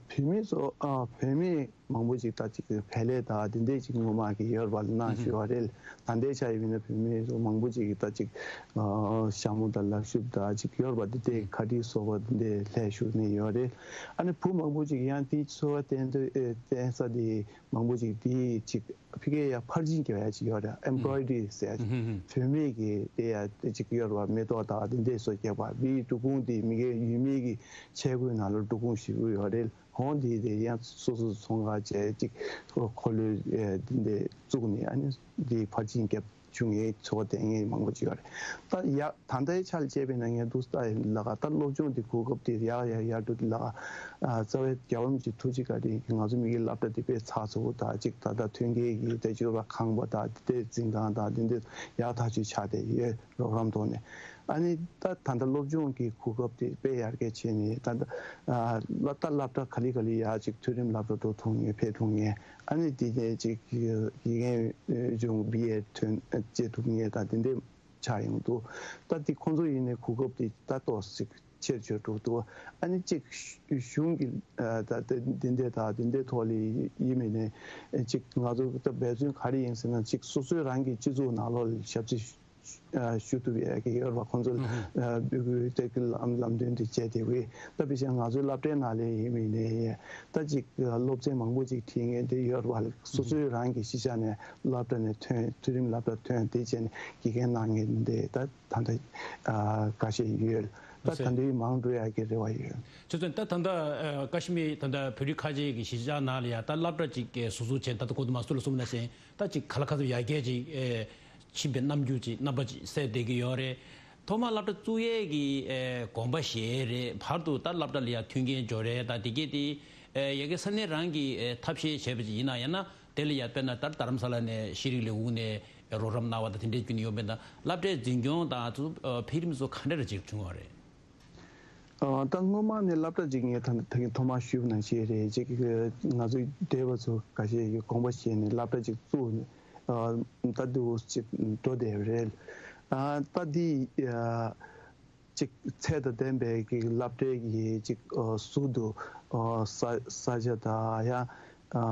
བོད་མི་ཚོ་བོད་མི་མང་པོ་ཅིག་ད་ཅིག་བལ་ལས་ད་དེ་འདྲས་ཅིག་ངོ་མ་གི་ཡོད་པ་ལ་གནང་ཞུ་བ་རེད། ད་ལྟའི་ཆ་ཡིན་ན་བོད་མི་ཚོ་མང་པོ་ཅིག་གི་ད་ཅིག་ཞྭ་མོ་དང་ལག་ཤུབས་དང་ཅིག་ཡོད་པ་དེ་འདྲས་ཁ་དཀྲིས་སོགས་པ་དེ་འདྲས་ལྷས་ཞུ་ནས་ཡོད་རེད། ཨ་ནི་བུ་མང་པོ་ཅིག་ཡང་དེའི་འཚོ་བ་བརྟེན་ཏེ་བརྟེན་ས་དེ་མང་པོ་ཅིག་དེའི་ཅིག་ཕ་གིའི་ཡ་ཕར་ཕྱིན་རྒྱག་ཡ་ཅིག་ཡོད་རེད། ཨེམ་བྷོ་རོའི་ཌ་རི་ཟེར་ཡ་ཅིག་བུད་མེད་ཀྱི་དེ་ཡ་དེ་ཅིག་ཡོད་རེད་པ། མེ་ཏོག་དང་དེ་འདྲས་སོགས་རྒྱག་པ། དེའི་འབྲི་གུང་དེ་མི་སྒེར་ཡུལ་མི་གི་ཆས་གོས་ནང་ལ་འབྲི་གུང་ཞེ་པོ་ཡོད་རེད། ཧོང་དེ་དེ་ཡང་སོ་སོ་ཚོང་ཁང་བྱས་ཅིག་འཁོར་ལོའི་དེ་འདྲས་བཙུགས་ནས་ཨ་ནི་དེ་ཕར་ཕྱིན་རྒྱབ་བྱུང་ཡས་འཚོ་བ་དེ་ངས་མང་པོ་ཅིག་ཡོད་རེད། ད་ཡ་ད་ལྟའི་ཆར་བྱས་པའི་ནང་ངས་འདུག་ལྟ་ཡིན་ལ་ག་ད་སློབ་སྦྱོང་དེ་གོ་སྐབས་དེ་ཡག་ཡག་ཡག་འགྲོ་དེ་ལ་ག་རྩ་བའི་རྒྱལ་བ་རིན་པོ་ཆེ་ཐུགས་རྗེ་བཀའ་དྲིན་གྱིས་ང་ཚོ་མི་སྒེར་སློབ་གྲྭ་དེ་དཔེ་ཚགས་ཚུད་པོ་དང་ཅིག་ད་ལྟ་ཐོན་སྐྱེད་ཀྱི་དེ་ཅོ་བ་ཁང་པ་དང་དེ་འཛིན་ཁང་དང་དེ་འདྲ་ཡག་ཐག་ཆོད་ཆགས་བསྡད་ཡོད། རོགས་རམ་ཐོག་ནས། ཨ་ནི་ད་ད་ལྟ་སློབ་སྦྱོང་གི་གོ་སྐབས་དེ་དཔེ་ཡར་རྒྱས་བྱས་ནས་ད་ལྟ་སློབ་ད་སློབ་གྲྭ་ག་ལེ་ག་ལེ་ཡར་ཅིག་མཐོ་རིམ་སློབ་གྲྭ་འགྲོ་ཐུབ་མཁན་ཕེབས་ཐུབ་མཁན། ཨ་ནི་དེ་ནས་ཅིག་དགེ་རྒན་སྦྱོང་བི་ཨེ་ཐོན་བྱེད་ཐུབ་མཁན་དང་དེ་འདྲས་ཆགས་ཡོང་འདུག་ད་དེ་ཁོང་ཚོ་ཡིན་ནའི་གོ་སྐབས་དེ་ད་ཏོག་ཙམ་ཆེར་ཆེར་འགྲོ་འདུག་ཨ་ནི་ཅིག་གཞུང་གི་ད་དེ་འདི་འདྲས་དང་དེ་འདྲས་ཐོག་ལ་ཡིན་མིན་ནས་ཅིག་ང་ཚོ་ད་འབད་བརྩོན་ག་རེ་ཡིན་ཟེར་ན་ཅིག་སོ་སོའི་རང་གི་སྤྱི་ཚོགས་ནང་ལོགས་ལ་ཞབས་ཕྱི་ཞུ་ཐུབ་ཡས་ཀྱི་ཡོད་རེད་པ། ཁོང་ཚོ་ལ་འབོད་སྐུལ་སྟེར་གི་ལམ་ལམ་སྟོན་དེ་བྱས་དེ་བས་ད་དཔེ་ཆ་ང་ཚོའི་སློབ་གྲྭའི་ནང་ལ་ཡིན་མིན་ནས་ད་ཅིག་སློབ་ཚན་མང་པོ་ཅིག་ཁྲིད་མཁན་དེ་ཡོད་རེད་པ། སོ་སོའི་རང་གི་གཞིས་ཆགས་ནས་སློབ་གྲྭ་ནས་ཐོན་མཐོ་རིམ་སློབ་གྲྭ་ཐོན་དེ་བྱས་ནས་དགེ་རྒན་གནང་མཁན་དེ་ད་ད་ལྟ་ཁ་ཤས་ཡོད། ད་ད་ལྟའི་མང་འགྲོ་ཡག་གི་རེ་བ་ཡོད། ཁྱོད་ཚོས་ད་ད་ལྟ་ཨ་ཀ་ཤི་མིར་ད་ལྟ་བོད་རིགས་ཁ་ཆེ་གི་གཞིས་ཆགས་ནང་ལ་ཡ་ད་སློབ་གྲྭ་ཅིག་གི་ཟུར་འཛུགས་བྱས། ད་ལྟ་གོ་དུ་མ་སུ་ལ་གསུངས་ན་བཞིན་ད་ཅིག་ག་ལ་ག་ཚོད་ཡར་རྒྱས་ཅིག་ཨེ་ཕྱིན་པའི་རྣམ་འགྱུར་ཅིག་རྣམ་པ་ཅིག་གསལ་བསྡད་ཀྱི་ཡོད་རེད། ཐོག་མར་སློབ་གྲྭ་བཙུགས་ཡས་ཀྱི་ཨེ་དགོངས་པ་བཞེས་རེད། བར་དུ་ད་སློབ་གྲྭ་ལ་ཡ་མཐུན་རྐྱེན་སྦྱོར་རེད། ད་དེ་གས་དེ་ཨེ་ཡ་གི་ས་གནས་རང་གི་ཨེ་ཐབས་ཤེས་བྱས་པ་ཅིག་ཡིན་ན། ཡང་ན་དེ་ལ་ཡ་དཔེར་ན་ད་རྡ་རམ་ས་ལ་ནས་ཤེས་རིག་ལས་ཁུངས་ནས་རོགས་རམ་གནང་བ་དང་དེ་འདྲས་བརྒྱུད་ནས་ཡོང་པས་ན་སློབ་གྲྭའི་འཛིན་སྐྱོང་དང་ཚོ་ཨ་འཕེལ་རིམ་ཚོ་ག་འདྲ་ཅིག་བྱུང་བ་རེད། ཨ་ད་སྔོན་མ་ནས་སློབ་གྲྭ་ཅིག་ངས་ད་ད་གིན་ཐོག་མར་ཞུས་པ་ནང་བཞིན་རེད། ཅིག་ང་ཚོའི་སྡེ་བ་ཚོ་ཁ་ཤས་ཀྱིས་དགོངས་པ་བཞེས་ནས་སློབ་གྲྭ་ཅིག་བཙུགས་ནས་ཨ་ད་འདུག་ཅིག་འགྲོ་བསྡད་པ་རེད། ཨ་ད་འདི་ཨ་ཅིག་ཚད་དང་ལྡན་པའི་གི་སློབ་གྲྭའི་གི་ཅིག་ཨ་ཟུར་དུ་ཨ་ས་ས་ཆ་དང་ཡང་ཨ་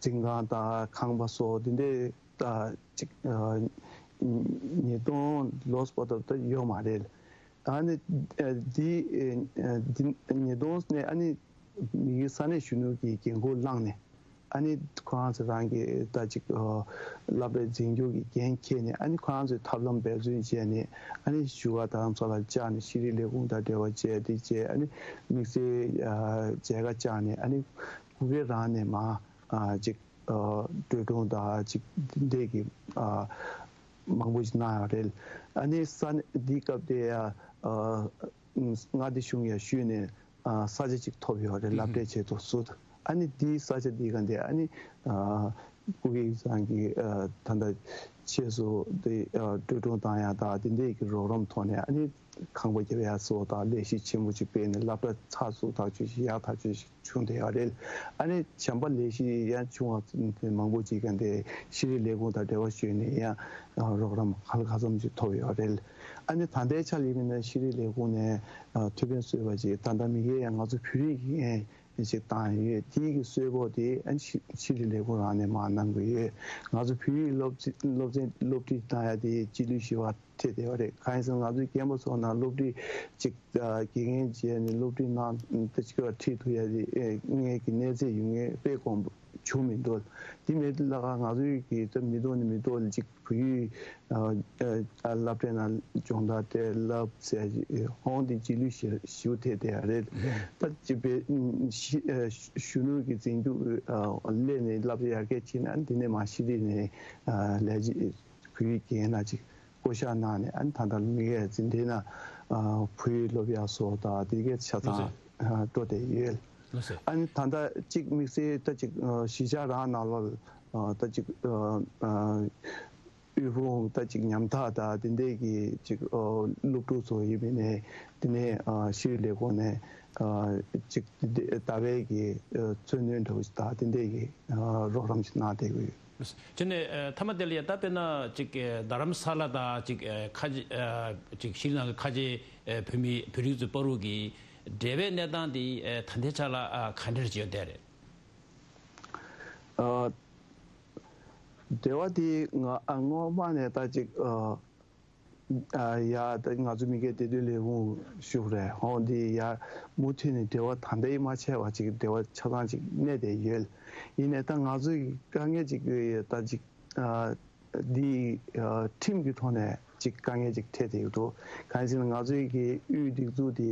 འཛིན་ཁང་དང་ཁང་པ་སོགས་འདི་འདྲའི་ད་ཅིག་ཨ་ཉིས་སྟོང་ལོགས་པ་ད་ད་ཡོད་མ་རེད། ཨ་ནི་ཨ་འདི་ཨ་འདི་ཉིས་སྟོང་ནས་ཨ་ནི་མི་གི་ས་གནས་གཞོན་ནུ་གི་འགན་ཁུར་བླངས་ནས་ཨ་ནི་ཁོ་རང་ཚོ་རང་གི་ད་ཅིག་ཨ་སློབ་གྲྭའི་འཛིན་སྐྱོང་གི་འགན་འཁྱེར་ནས་ཨ་ནི་ཁོ་རང་ཚོའི་ཐབས་ལམ་འབད་བརྩོན་བྱས་ནས་ཨ་ནི་བཞུགས་སྒར་རྡ་རམ་ས་ལར་བཅར་ནས་ཤེས་རིག་ལས་ཁུངས་དང་འབྲེལ་བ་བྱས་ཏེ་བྱས། ཨ་ནི་དམིགས་བསལ་ཨ་མཇལ་ཁ་བཅར་ནས་ཨ་ནི་གུ་གེ་རང་ནས་མར་ཨ་ཅིག་ཨ་འགྲོ་གྲོན་དང་ཅིག་འདི་འདྲས་ཀྱི་ཨ་མང་པོ་ཞིག་གནང་ཡོད་རེད། ཨ་ནི་ས་གནས་འདི་སྐབས་དེ་ཡ་ཨ་མངའ་སྡེ་གཞུང་ཡར་ཞུས་ནས་ཨ་ས་ཆ་ཅིག་ཐོབ་ཡོད་རེད། སློབ་གྲྭའི་ཆེད་དུ་ཟུར་དུ། ཨ་ནི་འདིའི་ས་ཆ་འདི་ག་འདི་ཨ་ནི་ཨ་སྐུ་སྒེར་ཚང་གི་ཨ་ད་ལྟ་ཆེད་དུ་འདི་ཨ་འགྲོ་གྲོན་བཏང་ཡག་དང་འདི་འདྲས་ཀྱི་རོགས་རམ་ཐོག་ནས་ཨ་ནི་ཁང་པ་རྒྱབ་ཡག་སོགས་དང་ལས་གཞི་ཆེན་པོ་ཅིག་སྤེལ་ནས་སློབ་གྲྭ་ཚགས་ཚུད་ཐག་ཆོད་ཅིག་ཡག་ཐག་ཆོད་ཅིག་བྱུང་བསྡད་ཡོད་རེད། ཨ་ནི་གཞན་པ་ལས་གཞི་ཡང་ཆུང་བ་མང་པོ་ཅིག་ག་འདི་ཤེས་རིག་ལས་ཁུངས་དང་འབྲེལ་བ་ཞུས་ནས་ཡང་རོགས་རམ་གང་ལ་གང་འཚམ་ཅིག་ཐོབ་ཡོད་རེད། ཨ་ནི་ད་ལྟའི་ཆ་ལ་ཡིན་ན་ཤེས་རིག་ལས་ཁུངས་ནས་ཐུགས་ཕན་གསོས་པ་ཅིག་ད་ལྟ་མི་སྒེར་ཡང་ང་ཚོ་བོད་རིགས་ཀྱི་ཅིག་བཏང་ཡོད། དེའི་གི་གསོལ་ཕོགས་དེ་ཨ་ནི་ཤེས་ཤེས་རིག་ལས་ཁུངས་རང་ནས་མར་གནང་གི་ཡོད། ང་ཚོ་བོད་ཡིག་སློབ་ཚན་སློབ་ཚན་སློབ་ཁྲིད་གནང་ཡ་དེ་སྤྱི་ལོའི་བཞི་པ་ཐེ་བསྡད་པ་རེད། གང་ཡིན་ཟེར་ན་ང་ཚོའི་རྒན་པ་ཚོ་ནང་སློབ་ཁྲིད་ཅིག་ཨ་དགེ་རྒན་བྱས་ནས་སློབ་ཁྲིད་གནང་དེ་ཅིག་ཁྲིད་ཐུབ་ཡ་དེ་ཨེ་དངོས་ཀྱི་གནས་ཚད་ཡོད་མཁན་དཔེ་དཀོན་པོ་བྱུང་མི་འདུག་དེ་མེད་ལ་ང་ཚོའི་གི་ད་མི་ཐོག་ནས་མི་ཐོག་ལ་ཅིག་བོད་ཡིག་ཨ་ཨ་སློབ་གྲྭའི་ནང་སྦྱོང་བརྡར་སྤྲད་བསླབ་ཟེར་ཡ་ཧོང་དེ་སྤྱི་ལོའི་བཞི་བཞི་པ་ཐེ་བསྡད་ཡ་རེད། ད་ཅིག་བོད་ཨ་ཤི་ཨ་གཞོན་ནུ་གི་འཛིན་སྐྱོང་ཨ་སླེབས་ནས་བསླབ་བྱ་ཡར་རྒྱས་ཕྱིན་ན་འདི་ནས་མར་ཤེས་རིག་ནས་ཨ་ལས་བྱེད་བོད་ཡིག་རྒན་ལགས་ཅིག་བསྐོ་བཞག་གནང་ནས་ཨ་ནི་ད་ལྟ་མི་སྒེར་འཛིན་གྲྭའི་ནང་ཨ་བོད་ཡིག་སློབ་ཡག་སོགས་དང་དེ་གའི་ཆ་ཚང་ཨ་འགྲོ་བསྡད་ཡོད། ཨ་ནི་ད་ལྟ་ཅིག་དམིགས་བསལ་ད་ཅིག་ཨ་གཞིས་ཆགས་རང་ནང་ལོགས་ལ་ཨ་ད་ཅིག་ཨ་ཨ་དབུལ་ཕོངས་ད་ཅིག་ཉམ་ཐག་དང་དེ་འདྲས་ཀྱི་ཅིག་ཨ་སློབ་ཕྲུག་ཚོ་ཡིན་མིན་ནས་དེ་ནས་ཨ་ཤེས་རིག་ལས་ཁུངས་ནས་ཨ་ཅིག་དེ་ལྟ་བའི་གི་ཨ་མཚོན་དོན་འདྲ་བོ་ཞིག་དང་དེ་འདྲས་ཀྱི་ཨ་རོགས་རམ་ཞིག་གནང་བསྡད་ཀྱི་ཡོད། བྱས་ནས་ཨ་མཐའ་མ་དེ་ལ་ཡ་ད་དཔེར་ན་ཅིག་ཨ་རྡ་རམ་ས་ལ་དང་ཅིག་ཨ་ཁ་ཆེ་ཨ་ཅིག་ཤྲི་ལངྐའི་ཁ་ཆེ་ཨ་བོད་མི་བོད་རིགས་ཚོའི་བར་དུ་གི་འབྲེལ་བའི་གནས་སྟངས་དེ་ཨ་ད་ལྟའི་ཆ་ལ་ཨ་ག་འདྲ་ཅིག་ཡོད་བསྡད་རེད། ཨ་འབྲེལ་བ་དེ་ང་ཨ་སྔོན་མ་ནས་ད་ཅིག་ཨ་ཨ་ཡ་ད་ང་ཚོ་མི་སྒེར་བདེ་སྡོད་ལས་ཁུངས་ཞུགས་རེད། ཧོང་དེ་ཡ་མུ་མཐུད་ནས་འབྲེལ་བ་ད་ལྟའི་མ་ཆད་པ་ཅིག་འབྲེལ་བ་ཆ་ཚང་ཅིག་གནས་བསྡད་ཡོད། ཡིན་ནའི་ད་ང་ཚོ་ཡི་དཀའ་ངལ་ཅིག་ཡོད་ཡོད་ད་ཅིག་ཨ་འདི་ཨ་ཁྲིམས་ཀྱི་ཐོག་ནས་ཅིག་དཀའ་ངལ་ཅིག་འཕྲད་བསྡད་ཡོད་འདུག་གང་ཡིན་ཟེར་ན་ང་ཚོའི་གི་དབུས་སྒྲིག་འཛུགས་དེ་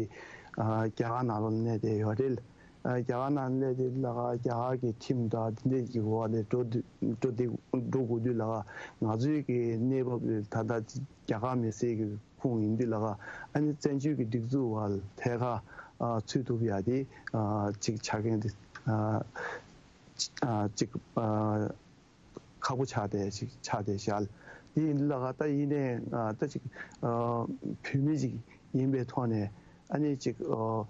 ཨ་རྒྱ་གར་ནང་ལོགས་ལ་གནས་བསྡད་ཡོད་རེད། ཨ་རྒྱ་གར་ནང་སླེབས་དུས་ལ་ཁ་རྒྱ་གར་གྱི་ཁྲིམས་དང་དེ་འདྲས་ཀྱི་འོག་ནས་འགྲོ་དུས་འགྲོ་དུས་འགྲོ་དགོས་དུས་ལ་ཁ་ང་ཚོའི་གི་གནས་བབ་ད་ལྟ་རྒྱ་གར་མི་སེར་གྱི་ཁོངས་ཡིན་དུས་ལ་ཁ་ཨ་ནི་བཙན་བྱོལ་གྱི་སྒྲིག་འཛུགས་བར་ཐད་ཁ་ཨ་ཚུད་ཐུབ་ཡ་དེ་ཨ་ཅིག་ཆ་རྐྱེན་དེ་ཨ་ཅིག་ཨ་ཁག་པོ་ཆགས་བསྡད་ཅིག་ཆགས་བསྡད་བཞག་དེ་ཡིན་དུས་ལ་ཁ་ད་ཡིན་ནའི་ཨ་ད་ཅིག་ཨ་བོད་མི་ཅིག་ཡིན་པའི་ཐོག་ནས་ཨ་ནི་ཅིག་ཨ།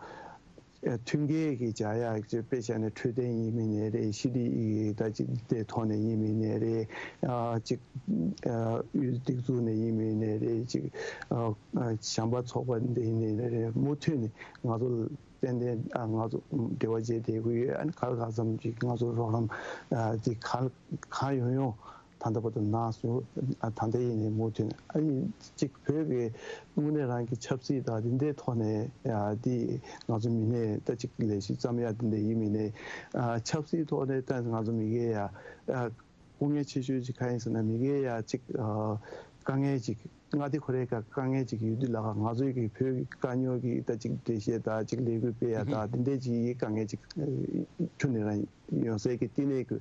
མཐུན་རྐྱེན་གྱི་བྱ་ཡག་ཅིག་དཔེ་བཞག་ནས་འཕྲོད་བསྟེན་ཡིན་མིན་ནས་རེད། ཤེས་རིག་ད་ཅིག་དེ་ཐོག་ནས་ཡིན་མིན་ནས་རེད། ཨ་ཅིག་ཨ་དབུས་སྒྲིག་འཛུགས་ནས་ཡིན་མིན་ནས་རེད། ཅིག་ཨ་ཨ་གཞན་པ་ཚོགས་པ་འདི་ཡིན་ནས་རེད། མུ་མཐུད་ནས་ང་ཚོ་ཏན་ཏན་ཨ་ང་ཚོ་འབྲེལ་བ་བྱས་བསྡད་ཀྱི་ཡོད། ཨ་ནི་ག་ལ་ག་ཙམ་ཅིག་ང་ཚོ་རོགས་རམ་ཨ་ཅིག་གང་གང་ཡོང་ཡོང་། ད་ལྟ་བར་དུ་གནང་སོང་། ཨ་ད་ལྟ་ཡིན་ནའི་མུ་མཐུད་ནས་ཨ་ནི་གཅིག་བོད་ཀྱི་དངོས་གནས་རང་གི་ཆབ་སྲིད་དང་དེ་འདྲའི་ཐོག་ནས་ཨ་འདི་ང་ཚོ་མི་སྣས་ད་ཅིག་ལས་གཞི་བརྩམ་ཡ་དེ་འདྲ་ཡིན་མིན་ནའི་ཨ་ཆབ་སྲིད་ཐོག་ནས་ད་ང་ཚོ་མི་སྒེར་ཡ་ཨ་སྐུ་ངལ་ཆེ་ཤོས་ཅིག་གང་ཡིན་ཟེར་ན་མི་སྒེར་ཡ་ཅིག་ཨ་དཀའ་ངལ་ཅིག་ མངའ་སྡེ་ཁོ་རའི་ཀ་དཀའ་ངལ་ཅིག་ཡོད་དུས་ལ་ང་ཚོའི་གི་བོད་ཀྱི་དཀའ་རྙོག་གི་ད་ཅིག་འགྲེལ་བཤད་དང་ཅིག་ལས་འགུལ་སྤེལ་ཡ་དང་དེ་འདྲའི་ཅིག་དཀའ་ངལ་ཅིག་ཁྱོན་ནས་རང་ཡོང་སའི་གི་བསྟི་གནས་གི་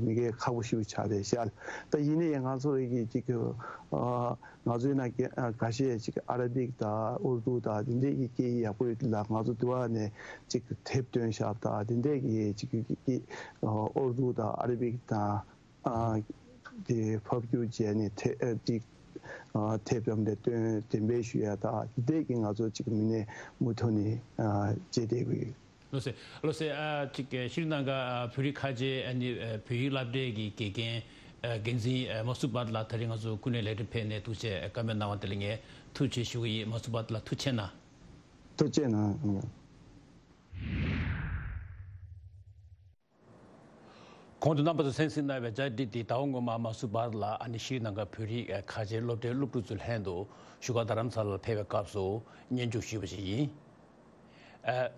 མི་སྒེར་ཁག་པོ་ཞིག་ཆགས་པའི་ཤར། ད་ཡིན་ནའི་ང་ཚོ་རེ་གི་ཅིག་ང་ཚོའི་ནང་གི་ཁ་ཤས་ཅིག་ཨ་ར་བིག་དང་ཨུར་དུ་དང་དེ་འདྲའི་གི་སྐད་ཡིག་ཡག་པོ་ཡོད་དུས་ལ་ང་ཚོ་དུ་བ་ནས་ཅིག་དེབ་སྟོན་ཤག་དང་དེ་འདྲའི་གི་ཅིག་གི་ཨུར་དུ་དང་ཨ་ར་བིག་དང་དེ་ཕབ་སྒྱུར་བྱས་ནས་དེ་ཅིག་དེབ་བཀྲམ་སྟེ་སྟོན་འགྲེམས་སྤེལ་ཞུ་ཡ་དང་དེ་འདྲའི་གི་ང་ཚོ་ཅིག་མི་སྣའི་མུ་མཐུད་ནས་བྱེད་བསྡད་དགོས་ཡོད། ལགས་སེ། ལགས་སེ། ཨ་ཅིག་ཤྲི་ལང་ཀ་བོད་རིགས་ཁ་ཆེ་ཨ་ནི་བོད་ཡིག་སློབ་གྲྭའི་གི་དགེ་རྒན་འགན་འཛིན་མ་སུ་བྷ་ཏ་ལགས་ད་རེས་ང་ཚོ་སྐུ་ནས་ལེགས་གྲུབ་ཕེབས་ནས་ཐུགས་རྗེ་བཀའ་མོལ་གནང་བ་དེ་ལ་ངས་ཐུགས་རྗེ་ཆེ་ཞུ་གི་ཡིན། མ་སུ་བྷ་ཏ་ལགས་ཐུགས་རྗེ་གནང་། ཐུགས་རྗེ་གནང་། གོང་དུ་རྣམ་པ་ཚོ་གསན་གཟིགས་གནང་བའི་བཅར་འདྲི་འདི་ཟླ་བ་སྔོན་མ་མ་སུ་བྷ་ཏ་ལགས་ཨ་ནི་ཤྲི་ལང་ཀ་བོད་རིགས་ཁ་ཆེ་སློབ་གྲྭའི་སློབ་ཕྲུག་ཚོའི་ལྷན་དུ་བཞུགས་སྒར་རྡ་རམ་ས་ལར་ཕེབས་པའི་སྐབས་སུ་སྙན་ཞུ་ཞུས་པ་ཞིག་ཡིན། ཨ།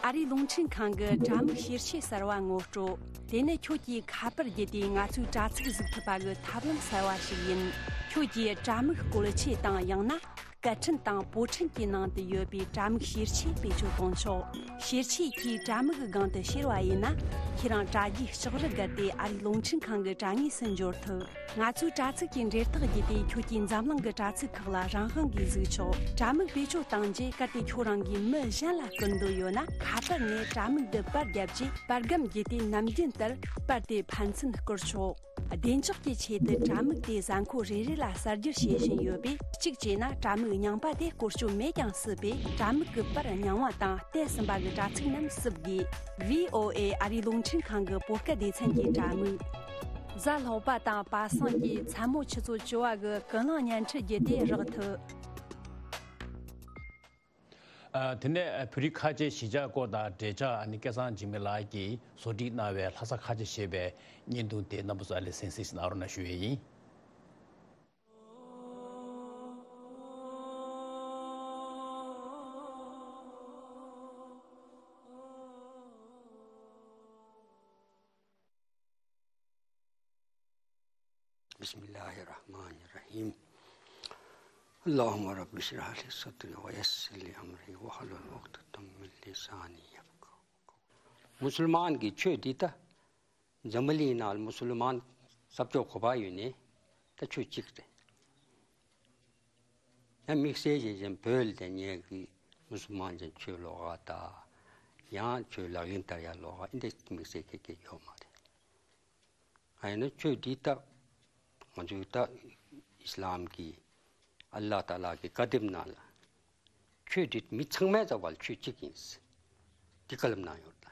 ཨ་རིའི་རླུང་འཕྲིན་ཁང་གི་དྲ་མིག་ཤེར་ཆས་གསར་བ་ངོ་སྤྲོད། དེ་ནི་ཁྱོད་ཀྱིས་ཁ་པར་བརྒྱུད་དེ་ང་ཚོའི་དྲ་ཚིགས་གཟིགས་ཐུབ་པ་གི་ཐབས་ལམ་གསར་བ་ཞིག་ཡིན། ཁྱོད་ཀྱིས་དྲ་མིག་བཀོལ་ཆས་དང་ཡང་ན་སྐད་འཕྲིན་དང་པོ་འཕྲིན་གྱི་ནང་དུ་ཡོད་པའི་དྲ་མིག་ཤེར་ཆས་བེད་སྤྱོད་གཏོང་ཆོག་ཤེར་ཆས་ཀྱིས་དྲ་མིག་གི་སྒང་དུ་ཤེར་བ་ཡིན་ན། ཁྱེད་རང་དྲ་རྒྱའི་ལྕགས་རི་བརྒལ་ཏེ་ཨ་རིའི་རླུང་འཕྲིན་ཁང་གི་དྲ་ངོས་སུ་འབྱོར་ཐུབ། ང་ཚོའི་དྲ་ཚིགས་ཀྱི་འབྲེལ་ཐག་བརྒྱུད་དེ་ཁྱོད་ཀྱིས་འཛམ་གླིང་གི་དྲ་ཚིགས་ཁག་ལ་རང་དབང་གིས་གཟིགས་ཆོག་དྲ་མིག་བེད་སྤྱོད་བཏང་རྗེས་གལ་ཏེ་ཁྱོད་རང་གིས་མི་གཞན་ལ་སྐུར་འདོད་ཡོད་ན། ཁ་པར་ནས་དྲ་མིག་འདི་པར་བརྒྱབ་རྗེས་པར་སྒམ་བརྒྱུད་དེ་ནམ་རྒྱུན་ལྟར་པར་དེ་ཕན་ཚུན་བསྐུར་ཆོག་བདེ་འཇགས་ཀྱི་ཆེད་དུ་དྲ་མིག་དེ་གཟའ་འཁོར་རེ་རེ་ལ་གསར་བསྒྱུར་བྱེད་བཞིན་ཡོད་པས། གཅིག་བྱས་ན་དྲ་མིག་རྙིང་པ་དེ་བཀོལ་སྤྱོད་མེད་ཀྱང་སྲིད་པས། དྲ་མིག་གི་པར་རྙིང་བ་དང་བལྟས་ཟིན་པ་གི་དྲ་ཚིགས་རྣམས་བསུབ་དགོས། ཝི་ཨོ་ཨེ་ཨ་རིའི་རླུང་འཕྲིན་ཁང་གི་བོད་སྐད་སྡེ་ཚན་གྱི་དྲ་མིག་གཟའ་ལྷག་པ་དང་པ་སངས་ཀྱི་མཚན་མོ་ཆུ་ཚོད་བཅུ་པ་གི་ཀུན་གླེང་བརྙན་འཕྲིན་བརྒྱུད་དེ་རག་ཐུབ། ཨ། དེ་ནས་བོད་རིགས་ཁ་ཆེ་གཞིས་ཆགས་སྐོར་དང་འབྲེལ་ཆགས་ཨ་ནི་སྐལ་བཟང་འཇིགས་མེད་ལགས་ཀྱིས་བཟོ་སྒྲིག་གནང་བའི་ལྷ་ས་ཁ་ཆེ་ཞེས་པའི་བརྙན་ཐུང་དེ་རྣམ་པ་ཚོ་ཨ་ལས་གསན་གཟིགས་གནང་རོགས་གནང་ཞུ་ཡས་ཡིན། بسم الله الرحمن الرحيم. اللهم رب اشرح لي صدري ويسر لي أمري واحلل عقدة من لساني يفقهوا قولي. མུ་སུལ་མཱན་གྱི་ཆོས་འདི་ད་འཛམ་བུ་གླིང་ནང་མུ་སུལ་མཱན་ས་ཕྱོགས་ག་པར་ཡོད་ནའི་ད་ཆོས་གཅིག་རེད། ཡང་དམིགས་བསལ་གཞན་གཞན་བོད་ལ་ཉེ་གི་མུ་སུལ་མཱན་གྱི་ཆོས་ལོགས་ཀ་དང་ཡང་ཆོས་ལག་ལེན་བསྟར་ཡ་ལོགས་ཀ་འདི་འདྲ་དམིགས་བསལ་གྱི་གི་ཡོད་མ་རེད། ཨ་ཡིན་ན་ཆོས་འདི་ལྟ་ང་ཚོའི་ད་ཨིས་ལམ་གྱི་ཨལ་ལ་ཏཱ་ལ་གི་བཀའ་དེབ་ནང་ལ་ཆོས་འདི་མི་ཚང་མའི་རྩ་བ་ལ་ཆོས་གཅིག་ཡིན་ཟེར་འདི་བཀའ་སློབ་གནང་ཡོད་ད།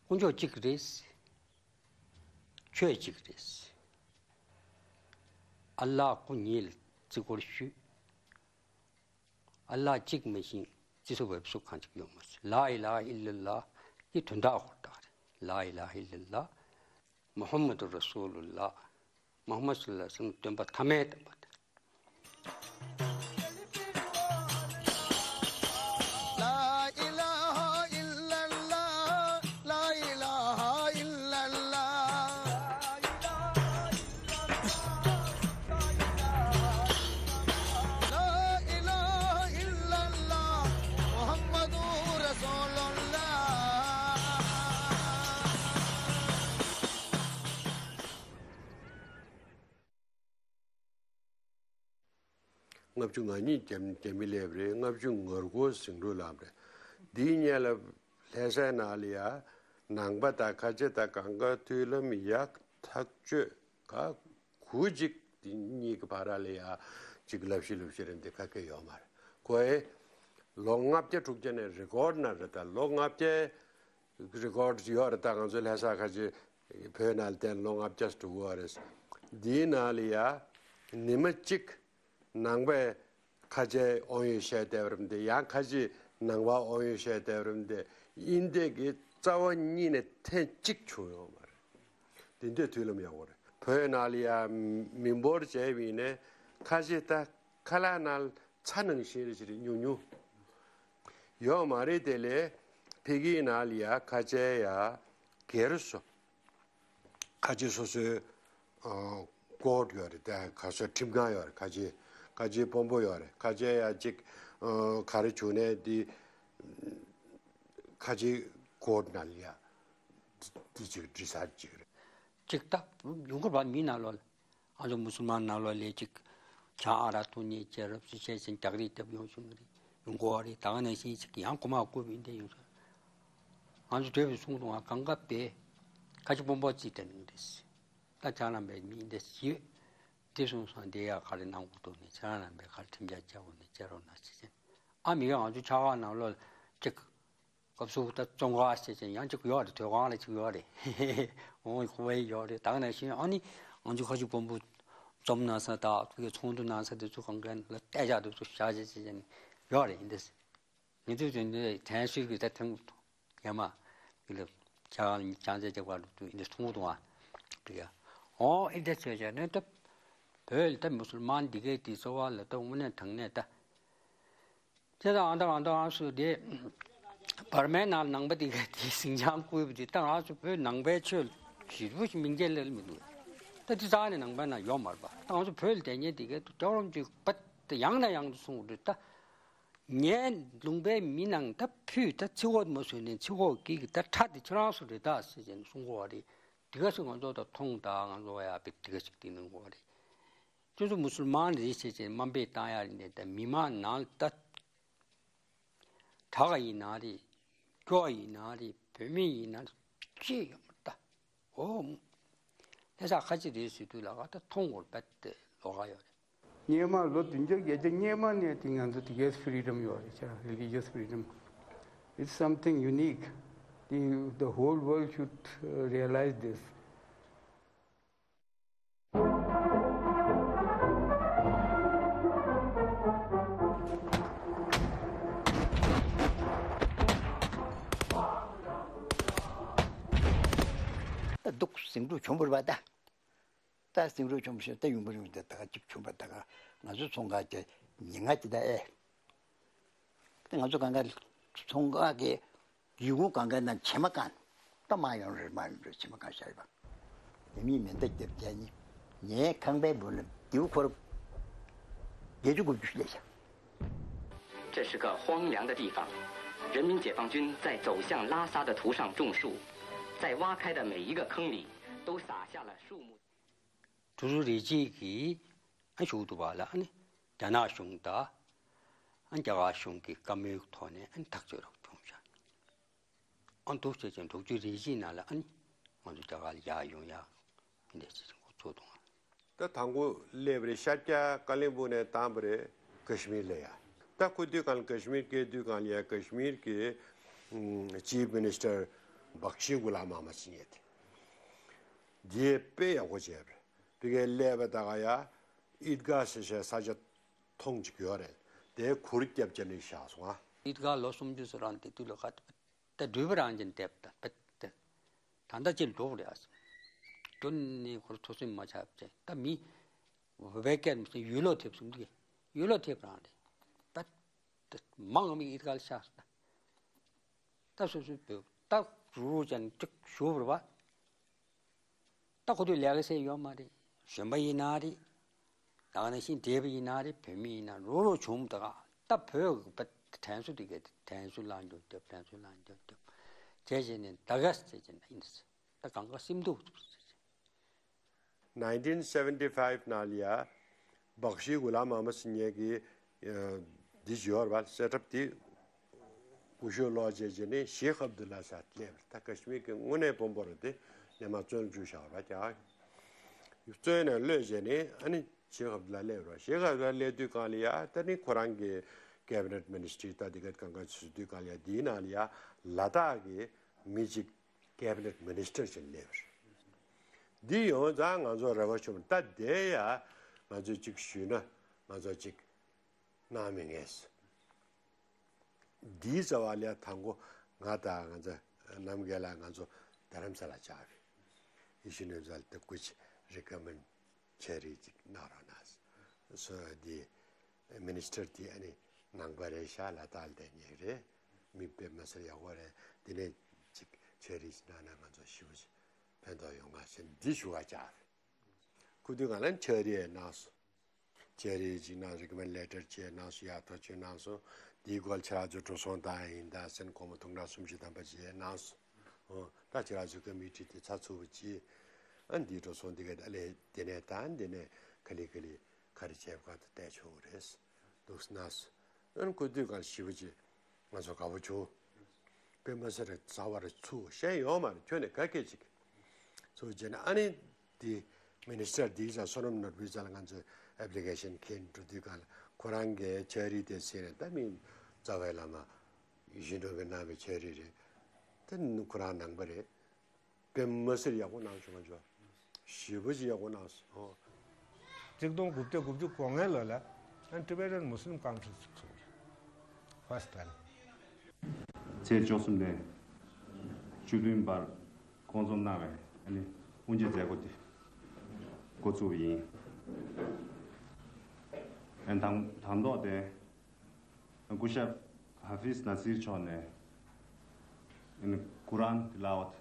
དཀོན་མཆོག་གཅིག་རེད། ཆོས་གཅིག་རེད། ཨལ་ལ་སྐུ་ཉིད་ལ་བརྩི་བཀུར་ཞུས། ཨལ་ལ་གཅིག་མ་གཏོགས་བརྩི་སྲུང་འོས་སུ་གང་ཅིག་ཡོད་མ་རེད། ལ་ཨི་ལ་ཧ་ཨིལ་ལ་ལ་གི་དོན་དག་ཧོར་དག་རེད། ལ་ཨི་ལ་ཧ་ཨིལ་ལ་ལ་མུ་ཧམ་མ་དུ་ར་སུ་ལུ་ལ། མུ་ཧམ་མད་སུ་ལ་སམ་སྟོན་པ་ཐ་མའི་བསྟན་པ་དང་། لا إله إلا الله، لا إله إلا الله. لا إله إلا الله، محمد رسول الله. ལྔ་བཅུ་ང་གཉིས་རྒྱ་རྒྱ་མི་སླེབས་རེད། ལྔ་བཅུ་ང་དགུ་ཟིང་འཁྲུག་ལངས་རེད། འདིའི་སྔོན་ལ་ལྷ་སའི་ནང་ལ་ཡ་ནང་པ་དང་ཁ་ཆེ་དང་གང་ག་མཐུན་ལམ་ཡག་ཐག་ཆོད་ག་གུ་གཅིག་འདི་གཉིས་ཀྱི་བར་ལ་ཡ་ཅིག་ལབ་ཤི་ལུབ་ཤི་རེད། འདི་ག་གེ་ཡོད་མ་རེད། ཁོ་ཨེ་ལོ་ལྔ་བརྒྱ་དྲུག་ཅུ་ནས་རེ་ཀོཌ་ན་རེད། ད་ལོ་ལྔ་བརྒྱ་རེ་ཀོཌ་ཡོད་རེད། ད་ང་ཚོ་ལྷ་ས་ཁ་ཆེ་བོད་ནང་ལ་བསྡད་ལོ་ལྔ་བརྒྱ་དྲུག་ཅུ་རེད། འདིའི་ནང་ལ་ཡ་ཉི་མ་གཅིག་ནང་པས་ཁ་ཆེ་དབང་ཡོད་བཤད་བསྡད་པ་རེད་འདི། ཡང་ཁ་ཆེ་ནང་པ་དབང་ཡོད་བཤད་བསྡད་པ་རེད་འདི། ཨིན་དེ་གི་རྩ་བ་ཉིད་ནས་ཐེངས་གཅིག་བྱུང་ཡོད་མ་རེད། འདི་འདྲའི་མཐུན་ལམ་ཡག་པོ་རེད། བོད་ནང་ལ་ཡ་མི་འབོར་བྱས་པ་ཡིན་ནའི་ཁ་ཆེ་ད་ཁ་ལག་ནང་ཚྭ་ནང་བཞིན་རེད། ཅི་རེད་ཉུང་ཉུང་ཡོད་མ་རེད། དེ་ལས་ཕ་གིའི་ནང་ལ་ཡ་ཁ་ཆེ་ཡ་སྒེར་སོ་ ཁ་ཆེ་སོ་སོའི་ཨ་ཀོཌ་ཡོད་རེད། དེ་ཁ་སོ་ཁྲིམས་ཁང་ཡོད་རེད། ཁ་ཆེ་ཁ་ཆེ་དཔོན་པོ་ཡོད་རེད། ཁ་ཆེ་ཡ་གཅིག་ཨ་ག་རེ་བྱུང་ནས་དེ་ཁ་ཆེ་ཀོཌ་ནང་ལ་ཡ་དེ་གཅིག་འདྲི་ས་གཅིག་རེད། གཅིག་ད་ཡོང་གི་རེད་པ། མི་ནང་ལོགས་ལ། ང་ཚོ་མུ་སུལ་མཱན་ནང་ལོགས་ལ་གཅིག་ཆང་ཨ་རག་འཐུང་མཁན་བྱས་རབས་སུ་བྱས་ཙང་རྒྱག་རེས་བཏབ་ཡོང་བྱུང་རེད། ཡོང་གི་ཡོད་རེད། ད་ག་ནང་བཞིན་གཅིག་ཡང་རྐུ་མ་རྐུ་བ་འདི་ཡོང་སོང་། ང་ཚོ་དེ་བས་གསུངས་འདུག་ག་གང་ག་པས་ཁ་ཆེ་དཔོན་པོ་རྩིས་སྤྲད་གནང་རེད། ད་ཆགས་ལམ་པའི་མི་འདི་ཞིག་དེ་གསུངས་སོང་། འདི་ཡ་ག་རེ་གནང་དགོས་འདུག་ནས་ཆགས་ལམ་པའི་ག་རེ་ཁྲིམས་འགལ་བྱས་འོང་ནས་བྱེད་རོགས་གནང་ཟེར་ཅན། ཨ་མི་ག་ང་ཚོ་ཆགས་ཁང་ནང་ལོགས་ལ་གཅིག་སྐབས་སུ་ད་བཙོན་ཁང་ཟེར་ཅན་ཡང་གཅིག་ཡོད་རེད། དོས་ཁང་ལ་གཅིག་ཡོད་རེད། འོང་ཁོ་བའི་ཡོད་རེད། ད་ག་ནང་བཞིན་ཨ་ནི་ང་ཚོ་ཁ་ཆེ་དཔོན་པོ་འཛོམས་གནང་ས་དང་ཕ་གི་ཚོགས་འདུ་གནང་ས་དེ་ཚོ་གང་ག་ལ་གཏད་འཇགས་དེ་ཚོ་བཞག་བྱས་ཟེར་ཅན་ཡོད་རེད། ཡིན་དེ་ངེད་ཚོས་དེ་འདྲའི་དྲན་གསོའི་གི་ད་ཐེངས་ཡ་མ་གི་ལ་ཆ་གང་ལ་ཅང་ཅེ་ཅེ་བར་དུ་ཡིན་དེ་ཚོགས་འདུ་ཨ་འགྲིག་ཡ། འོ་ཨེ་འདྲ་བྱས་བྱས་ནས་ད་བོད་ལ་ད་མུ་སུལ་མཱན་འདི་གའི་དེ་གཙོ་བོ་ལ་ད་དངོས་གནས་དྲང་གནས་ད། དེ་དང་ཨ་ད་ཨ་ད་ཨ་སུ་དེ་བར་མའི་ནང་ནང་པ་དེ་ག་དེ་ཟིང་ཆ་བསྐུལ་བ་དེ་ད་ང་ཚོ་བོད་ནང་པའི་ཆོས་ཞེ་པོ་ཞིག་མིང་ཅན་ལ་མི་འདུག་ད་དེ་རྩ་ནས་ནང་པའི་ནང་ཡོད་མ་རེད་པ། ད་ང་ཚོ་བོད་ལ་བསྡད་མཁན་དེ་ག་དུ་ལྕགས་རོམ་གྱི་པ་དེ་ཡང་ན་ཡང་དུ་གསུང་གི་འདུག་ད་ངའི་ལུང་པའི་མི་ནང་ད་ཕུད་ད་ཚིག་འོག་མ་བཟོས་ནས་ཚིག་འོག་གི་གི་ད་ཁྲ་དེ་ཁྱེད་རང་ཚོ་རེད་ད་ཟེར་བྱས་ནས་གསུང་གི་ཡོད་རེད། དེ་ག་ཚོད་ང་ཚོ་ད་མཐོང་ད་ང་ཚོ་ཡ་བི་དེ་ག་ཞིག་དེ་གནང་གི་ཡོད་རེད། ཁྱོད་ཚོ་མུ་སུལ་མཱན་རེད་ཟེར་བྱས་དམའ་འབེབས་བཏང་ཡ་རེད་ནས་ད་མི་མང་ནང་ལ་ད། དྲག་ཡིན་ན་རེད། སྐྱོ་ཡིན་ན་རེད། བུད་མེད་ཡིན་ན་རེད། ཅི་ཡོད་མ་རེད་ད། འོ། ལྷ་ས་ཁ་ཆེ་རེད་ཟེར་དུས་ལ་ག་ད་མཐོང་གོ་ར་པད་དེ་ལོག་ག་ཡོད་རེད། སྔོན་མ་ལོ་བདུན་བརྒྱ་བརྒྱད་བརྒྱ་སྔོན་མ་ནས་དེ་ང་ཚོ་དེ་གའི་ཕི་རི་ཌམ་ཡོད་རེད་ཤག religious freedom. It's something unique. The, the whole world should uh, realize this. ད་སྡུག་ཟིང་འཁྲུག་བྱུང་བ་རེད་པ་ད། ད་ཟིང་འཁྲུག་བྱུང་བ་ཞིག་ད་ཡོང་བ་རེད། ད་ད་ག་ཅིག་བྱུང་བ་ད་ག་ང་ཚོ་ཚོང་ཁང་དེ་ཉིན་ལྔ་དེ་ད་ཨེ། ད་ང་ཚོ་གང་ག་ཚོང་ཁང་གི་ཡུལ་ཁུངས་གང་ག་ན་བྱེ་མ་གང་ད་མ་ཡོང་རེད་མ་ཡོང་རེད། བྱེ་མ་གང་བཞག་ཡོད་པ། དེ་མིན་མེ་མདའ་རྒྱབ་རྒྱག་ནི་ངའི་ཁང་པའི་སྦུག་ལ་རྡེའུ་འཁོར་བརྒྱད་ཅུ་དགུ་བཅུ་སླེབས་ཤག 这是个荒凉的地方，人民解放军在走向拉萨的途上种树，在挖开的每一个坑里都撒下了树木。 གྲུ་གཟིངས་རིགས་གཅིག་གིས་ཨ་བཞུགས་འདུག་པ་ལ། ཨ་ནི་རྒྱ་ནག་གཞུང་དང་ཨ་རྒྱ་གར་གཞུང་གི་བཀའ་མོལ་ཐོག་ནས་ཨ་ནི་ཐག་གཅོད་རོགས་བྱུང་ཤག་ཨ་འདུག་བྱས་ཙང་དྲུག་ཅུ་རེ་གཅིག་ནང་ལ་ཨ་ནི་ང་ཚོ་རྒྱ་གར་ལ་ཡར་ཡོང་ཡ་འདི་འདྲ་བྱས་ཙང་འགོ་ཚུགས་འདུག་ཨ། ད་དང་པོ་སླེབས་རེད། ཤར་རྒྱག་ཀ་ལིམ་པོང་ནས་བཏང་བ་རེད། ཀ་ཤི་མིར་ལ་ཡ། ད་ཁོ་དུས་གང་ལ་ཀ་ཤི་མིར་སྐད་དུས་གང་ལ་ཡ་ཀ་ཤི་མིར་གྱི་ཅིབ་མི་ནི་སི་ཊར་བག་ཤི་གུ་ལམ་མོ་ཧམ་མད་ཟེར་མཁན་དེ། འདིས་དཔེ་ཡག་པོ་བྱས་པ་རེད། དེ་གའི་ཀླད་པ་ད་ག་ཡ་ཨིད་གྷ་ཟེར་བྱས་ས་ཆ་ཐོང་ཅིག་ཡོད་རེད། དེ་གུར་བརྒྱབ་བྱས་ནས་བཞག་སོང་ཨ། ཨིད་གྷ་ལོ་སུམ་ཅུ་སོ་རང་དེ་དུས་ལ་ག་ད་འགྲུལ་པ་རང་ཅན་དེབ་ད་པད་དེ་ད་ལྟ་ཅི་འགྲོ་རེད་ཨ། སྐྱོན་ནི་ཁོར་ཐོ་སེམས་མ་ཆགས་བྱས་ད་མི་བོད་པའི་སྐད་མི་ཡུལ་ལོ་དེབ་གསུམ་དེ་ཡུལ་ལོ་དེབ་རང་རེད་ད། ད་མང་མི་ཨིད་གྷ་ལ་ཤར་ད། ད་སོ་སོའི་བོད་ད་རུ་རུ་ཅན་ཅིག་ཞུ་བར་བ། ད་ཁོ་ཚོའི་ལས་ཀ་བྱས་ཡོད་མ་རེད། གཞོན་པ་ཡིན་ན་རེད། ད་ག་ནང་བཞིན་བགྲེས་པ་ཡིན་ན་རེད། བུད་མེད་ཡིན་ན་རུ་རུ་བྱུང་ད་ག་ད་བོད་ཀྱི་དྲན་གསོ་དེ་ག་དྲན་གསོ་ལ་འཇོག་རྒྱབ། དྲན་གསོ་ལ་འཇོག་རྒྱབ་བྱས་བྱས་ནས་ད་ག་ཟེར་བྱས་ན་ཡིན་ད་ད་གང་ག་སེམས་སྡུག་ཟེར་བྱས། nineteen seventy five ནང་ལ་ཡ་བག་ཤི་གུ་ལམ་མོ་ཧམ་མད་ཟེར་མཁན་གྱི་འདི་ཡོད་རེད་པ། སེ་ཊབ་དེ་སྐུ་ཞབས་ལོག་བྱས་བྱས་ནས་ཤེག་ཨབ་དུ་ལ་ཤ་སླེབས་རེད། ད་ཀ་ཤི་མིར་གྱི་དངོས་གནས་དཔོན་པོ་རེད་དེ། སྔོན་མ་བཙོན་བཅུག་བཞག་ར་རྒྱ་གར་གྱིས་བཙོན་ནས་གློད་བྱས་ནས་ཨ་ནི་ཤེག་ཨབ་དུ་ལ་སླེབས་ར། ཤེག་ཨབ་དུ་ལ་སླེབས་དུས་གང་ལ་ཡ་ད་ནི་ཁོ་རང་གི་ཀེ་བི་ནེཊ་མི་ནི་སི་ཊི་རི་ད་དེ་ག་གང་ག་བྱེད་དུས་གང་ལ་ཡ་དེའི་ནང་ལ་ཡ་ལ་དྭགས་ཀྱི་མི་གཅིག་ཀེ་བི་ནེཊ་མི་ནི་སི་ཊར་ཅིག་སླེབས་རེད། འདི་ཡོང་ཙང་ང་ཚོ་རེ་བ་བྱུང་། ད་དེ་ཡ་ང་ཚོས་གཅིག་ཞུས་ན་ང་ཚོ་གཅིག་གནང་མི་ངེས། འདིའི་རྩ་བ་ལ་དང་པོ་ང་དང་ང་ཚོ་རྣམ་རྒྱལ་ལགས་ང་ཚོ་རྡ་རམ་ས་ལ་བཅར་བས། ཡེ་ཤེས་ནོར་བུ་ལགས་ད་སྐུ་མཁྱེན་རི་ཀོ་མེན་ཌི་ཆེད་རིགས་ཅིག་གནང་རོགས་གནང་། སོ་འདི་མི་ནི་སི་ཊར་དེ་ཨ་ནི་ནང་པ་རེད་ཤག་ལ་དྭགས་ལ་བསྡད་མཁན་རེད། མི་དཔེ་མི་སྲིད་ཡག་པོ་རེད། དེ་ནས་ཅིག་ཆེད་རིགས་ཅིག་གནང་ན་ང་ཚོ་ཞེ་པོ་ཅིག་ ཕན་ཐོགས་ཡོང་ང་ཟེར་འདི་ཞུ་བ་བྱ་རེད། ཁུ་དུས་གང་ལ་ཁྱ་རི་ཡ་གནང་སོང་། ཁྱ་རི་ཡ་ཅིག་གནང་recommend letter་ཅིག་གནང་སོང་། ཡ་ཐོ་ཅིག་གནང་སོང་། འདིའི་སྐོར་ཁྱེད་རང་ཚོ་འགྲོ་སོང་བཏང་ཡིན་ད་ཟེར་ནས་སྒོར་མོ་དུང་ཕྲག་སུམ་ཅུ་ཐམ་པ་ཅིག་གནང་སོང་། ཨོ་ད་ཁྱེད་རང་ཚོའི་ཀ་མི་ཊི་དེ་ཚགས་ཚུད་པོ་ཅིག་ཨ་འདིའི་འགྲོ་སོང་འདི་ག་ད་ལས་དེ་ནས་ད་འདི་ནས་ག་ལེ་ག་ལེ་ག་རེ་བྱས་པ་ག་ད་བལྟས་ཆོག་གི་རེད། འདུག་སེ་གནང་སོང་། ཨ་ཁུ་དུས་གང་ཞེ་པོ་ཅིག་ང་ཚོ་དགའ་པོ་བྱུང་། དཔེ་མི་སྲིད་རེད། རྩ་བ་རེད། ཚུར་བཤད་ཡོད་མ་རེད། ཁྱོན་ནས་ག་སྐད་ཅིག་ཚུར་བྱས་ན་ཨ་ནི་དེ་མི་ནི་སི་ཊར་འདིའི་རྩ་བསོད་ནམས་ནོར་བུའི་རྩ་ལ་ང་ཚོས་ཨེབ་ལི་ཀེ་ཤན་འཁྱེར་འགྲོ་དུས་གང་ལ་ཁོ་རང་གིས་ཁྱ་རི་དེ་ཟིན་ནས་ད་མི་རྩ་བའི་བླ་མ་ཡིད་བཞིན་ནོར་བུས་གནང་བའི་ཁྱ་རི་རེད། ད་ཁོ་རང་ནང་པ་རེད། དཔེ་མི་སྲིད་ཡག་པོ་གནང་བྱུང་བ་འཇོ། ཞེ་པོ་ཅིག་ཡག་པོ་གནང་སོང་། གཅིག་སྟོང་དགུ་བརྒྱ་དགུ་བཅུ་གོ་ལྔ་ལོ་ལ་ཨ་ནི་Tibetan Muslim Conference ཚུགས་པ་རེད། ཕར་སི་ཊི་ལ། ཚེས་བཅུ་གསུམ་ནས་བཅུ་བདུན་བར་བསྐོང་ཚོགས་གནང་བའི་ཨ་ནི་དབུ་འབྱེད་མཛད་སྒོ་དེ་འགོ་བཙུགས་པ་ཡིན། ཨ་ནི་དང་དང་ཐོག་དེ། སྐུ་ཞབས་ཧ་ཧྥིཛ་ནཱ་སིར་མཆོག་ནས་ཀུ་རཱན་ཏི་ལ་ཝ་ཏི།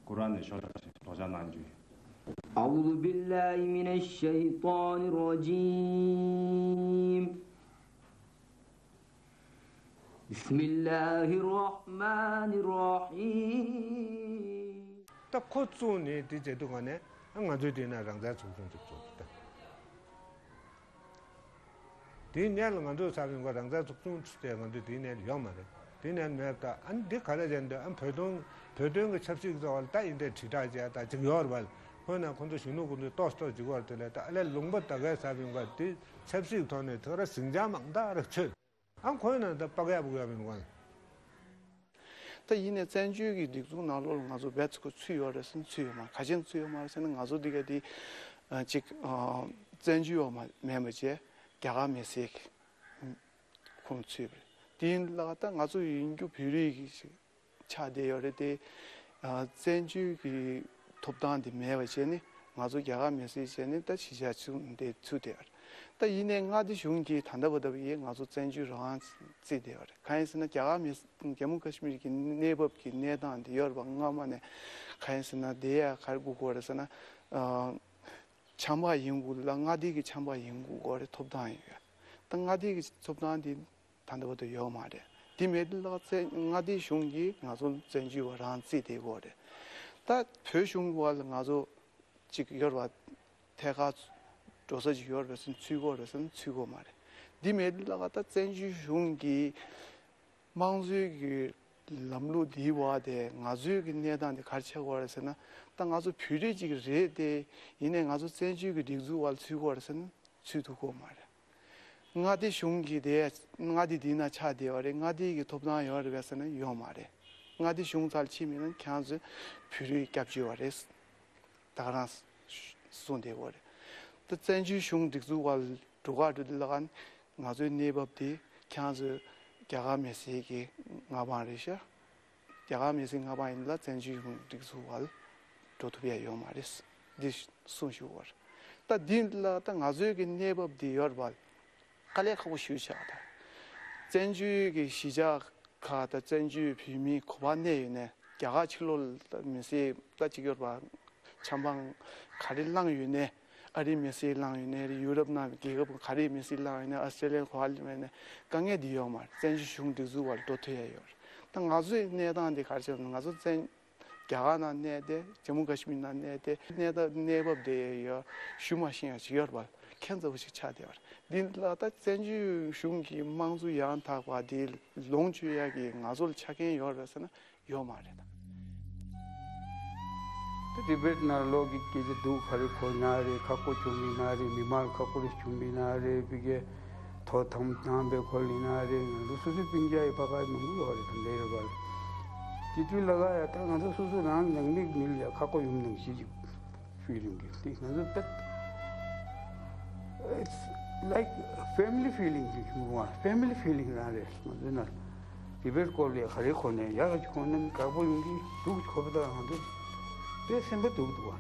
ཀུ་རཱན་ནས་ཤོག་ཁྲ་ཞིག་སྒྲོག་སྦྱང་གནང་རྒྱུ། أعوذ بالله من الشيطان الرجيم. بسم الله الرحمن الرحيم. ད་ཁོ་བཙུགས་ནས་དེ་བྱེད་དུས་ག་ནས་ང་ཚོའི་དེ་ན་རང་བཙན་ཚོགས་ཆུང་ཅིག་བཙུགས་ད། དེའི་ནས་ལ་ང་ཚོ་ས་བོན་གོ་རང་བཙན་ཚོགས་ཆུང་ཚུད་དེ་ང་ཚོ་དེའི་ནས་ལ་ཡོད་མ་རེད། དེའི་ནས་མེད་ད། ཨ་ནི་འདི་ག་ལ་བྱས་འདོད་ཨ་བོད་དོན་བོད་དོན་གྱི་ཆབ་སྲིད་ཀྱི་ཐོག་ལ་ད་ཡིན་དེ་དྲིལ་བསྒྲགས་བྱས་ད་ཅིག་ཡོད་རེད་བ། ཁོ་ན་ཁོ་ཚོ་གཞོན་ནུ་ཁོ་ཚོས་ཏོག་ཏོག་ཅིག་བར་དེ་ལས་ད་ཨ་ལས་ལུང་པ་ད་གའི་ས་བོན་གོ་དེ་ཆབ་སྲིད་ཀྱི་ཐོག་ནས་ཐོག་ར་ཟིང་ཆ་མང་ད་རེ་ཚོད། ཨ་ཁོ་ན་ད་པག་ཡ་པུག་ཡ་མིན་གོ། ད་ཡིན་ནས་བཙན་བྱོལ་གྱི་སྒྲིག་འཛུགས་ནང་ལོགས་ལ་ང་ཚོ་བེད་ཚུགས་ཚུད་ཡོད་རེད་ཟེར་ན་ཚུད་ཡོད་མ་རེད། ག་ཅན་ཚུད་ཡོད་མ་རེད་ཟེར་ན་ང་ཚོ་འདི་ག་དེ་ཅིག་བཙན་བྱོལ་བ་མ་མེད་པ་བྱས་རྒྱ་གར་མི་སེར་གྱི་ཁོངས་ཚུད་པ་རེད། དེ་ཡིན་ལ་ད་ང་ཚོ་ཡིན་རྒྱུ་བོད་རིགས་ཀྱི་ཅིག་ཆགས་བསྡད་ཡོད་རེད་དེ། བཙན་བྱོལ་གྱི་ཐོབ་ཐང་དེ་མེད་པ་བྱས་ནས་ང་ཚོ་རྒྱ་གར་མི་སེར་བྱས་ནས་ད་གཞིས་ཆགས་ཚུད་འདི་ཚུད་བསྡད་ཡོད་རེད། ད་ཡིན་ནའི་མངའ་སྡེ་གཞུང་གིས་ད་ལྟ་བར་དུ་ཡིས་ང་ཚོ་བཙན་བྱོལ་རང་དབང་རྩིས་བསྡད་ཡོད་རེད། གང་ཡིན་ཟེར་ན་རྒྱ་གར་མི་ཇམ་མུ་ཀ་ཤི་མིར་གྱི་གནས་བབ་ཀྱི་གནས་སྟངས་འདི་ཡོད་རེད་པ། སྔ་མ་ནས་གང་ཡིན་ཟེར་ན་དེ་ཡ་ག་རེ་དགོས་ཀྱི་ཡོད་རེད་ཟེར་ན། ཆབ་འབངས་ཡིན་དགོས་ལ་མངའ་སྡེ་གི་ཆབ་འབངས་ཡིན་དགོས་ཀྱི་ཡོད་རེད། ཐོབ་ཐང་ཡོད། ད་མངའ་སྡེ་གི་ཐོབ་ཐང་འདི་ད་ལྟ་བར་དུ་ཡོད་མ་རེད། དེ་མེད་ལ་བཙན་མངའ་སྡེ་གཞུང་གིས་ང་ཚོ་བཙན་བྱོལ་བ་རང་རྩིས་བསྡད་ཡོད་རེད། ད་བོད་གཞུང་བ་ལ་ང་ཚོ་གཅིག་ཡོད་རེད་བ། ཐད་ཀར་འགྲོ་ས་ཅིག་ཡོད་རེད་ཟེར་ན་ཚུད་ཀྱི་ཡོད་རེད་ཟེར་ན་ཚུད་ཀྱི་ཡོད་མ་རེད། འདི་མེད་ལ་ད་བཙན་བྱོལ་གཞུང་གི་དམངས་གཙོའི་གི་ལམ་ལུགས་འདིའི་འོག་དེ་ང་ཚོའི་གི་གནས་སྟངས་དེ་ག་རེ་ཆགས་ཀྱི་ཡོད་རེད་ཟེར་ན། ད་ང་ཚོ་བོད་རིགས་ཅིག་རེད་དེ། ཡིན་ནའི་ང་ཚོ་བཙན་བྱོལ་གི་སྒྲིག་འཛུགས་འོག་ལ་ཚུད་ཀྱི་ཡོད་རེད་ཟེར་ན་ཚུད་ཐུབ་ཀྱི་ཡོད་མ་རེད། མངའ་སྡེ་གཞུང་གི་དེ་མངའ་སྡེ་འདི་ན་ཆགས་བསྡད་པ་རེད། མངའ་སྡེ་གི་ཐོབ་ཐང་ཡོད་རེད་པས་ཟེར་ན་ཡོད་མ་རེད། མངའ་སྡེ་གཞུང་རྩ་ལ་ཕྱིན་མིན་ན་ཁྱེད་རང་ཚོས་བོད་རིགས་སྐྱབས་བཅོལ་བ་རེད། ད་ག་རང་གསུངས་བསྡད་ཡོད་རེད། ད་བཙན་བྱོལ་གཞུང་སྒྲིག་འཛུགས་བར་འགྲོ་ག་འགྲོ་དུས་ལ་ང་ཚོའི་གནས་བབ་དེ་ཁྱེད་རང་ཚོས་རྒྱ་གར་མི་སེར་གྱི་མངའ་འབངས་རེད་ཤག་རྒྱ་གར་མི་སེར་མངའ་འབངས་ཡིན་ལ་བཙན་བྱོལ་གཞུང་སྒྲིག་འཛུགས་བར་འགྲོ་ཐུབ་ཡ་ཡོད་མ་རེད། འདི་གསུངས་བཞུགས་པ་རེད། ད་འདི་ལ་ད་ང་ཚོའི་གི་གནས་བབ་འདི་ཡོད་རེད་པ། དཀའ་ལས་ཁག་པོ་ཞེ་པོ་ཆགས་ད། བཙན་བྱོལ་གྱི་གཞིས་ཆགས་ཁག་དང་བཙན་བྱོལ་བོད་མིའི་ག་པར་གནས་ཡོད་ནའི་རྒྱ་གར་ཕྱི་ལོགས་ལ་མི་སེར་ད་གཅིག་ཡོད་རེད་པ། ཆབ་འབངས་ག་རེ་བླངས་ཡོད་ནའི་ཨ་རིའི་མི་སེར་བླངས་ཡོད་ནའི་རེད། ཡུ་རོབ་ནང་རྒྱལ་ཁབ་ག་རེའི་མི་སེར་བླངས་ཡོད་ནའི་ཨོ་སི་ཀྲོ་ལི་ཡའི་ག་པར་བླངས་ཡོད་ནའི་དཀའ་ངལ་འདི་ཡོད་མ་རེད། བཙན་བྱོལ་གཞུང་སྒྲིག་འཛུགས་བར་འགྲོ་ཐུབ་ཡ་ཡོད་རེད། ད་ང་ཚོའི་གནས་སྟངས་འདི་ག་རེ་བྱས་ན་ང་ཚོ་བཙན་རྒྱ་གར་ནང་གནས་ཏེ་ཇམ་མུ་ཀ་ཤི་མིར་ནང་གནས་ཏེ་གནས་སྟངས་གནས་བབ་དེ་ཡོད་ཞུ་མ་ཤེས་ཡ་ཞིག་ཡོད་རེད་པ། ཁྱད་མཚར་པོ་ཞིག་ཆགས་བསྡད་པ་རེད། འདི་ལ་ད་བཙན་བྱོལ་གཞུང་གི་དམངས་གཙོ་ཡང་དག་པ་དེ་ལོངས་སྤྱོད་ཡག་གི་ང་ཚོ་ལ་ཆ་རྐྱེན་ཡོད་རེད་ཟེར་ན་ཡོད་མ་རེད་ད། ད་ཏི་བེད་ནང་ལོག་གི་སྐད་ཆ་སྡུག་ག་རེ་གོ་ཡིན་ན་རེད། ཁག་པོ་བྱུང་ཡིན་ན་རེད། མི་མང་ཁག་པོ་རེ་བྱུང་ཡིན་ན་རེད། ཕ་གི་ཐོ་དམ་དམ་པའི་སྐོར་ཡིན་ན་རེད། ང་ཚོ་སོ་སོའི་སྤུན་ཀྱག་ཡི་ཕ་ག་ཡི་མང་པོ་ཡོད་རེད། ད་འདི་རེད་པ། དེ་དུས་ལ་ག་ཡ་ད་ང་ཚོ་སོ་སོ་རང་ནང་མི་མི་ལ་ཡ་ཁག་པོ་ཡོང་ནང་བཞིན་ཅིག་ཕི་ལིང་གི་དེ་ང་ཚོ་ད། It's like family feeling ཅིག་བྱུང་བ། family feeling རང་རེད། ང་ཚོའི་ནང་ཏི་བེད་སྐོར་ལ་ག་རེ་གོ་ནས་ཡག་གི་གོ་ནས་དགའ་པོ་ཡོང་གི་འདུག་གོ་བ་དང་ང་ཚོ་དཔེ་སེམས་པ་སྡུག་འདུག་བ།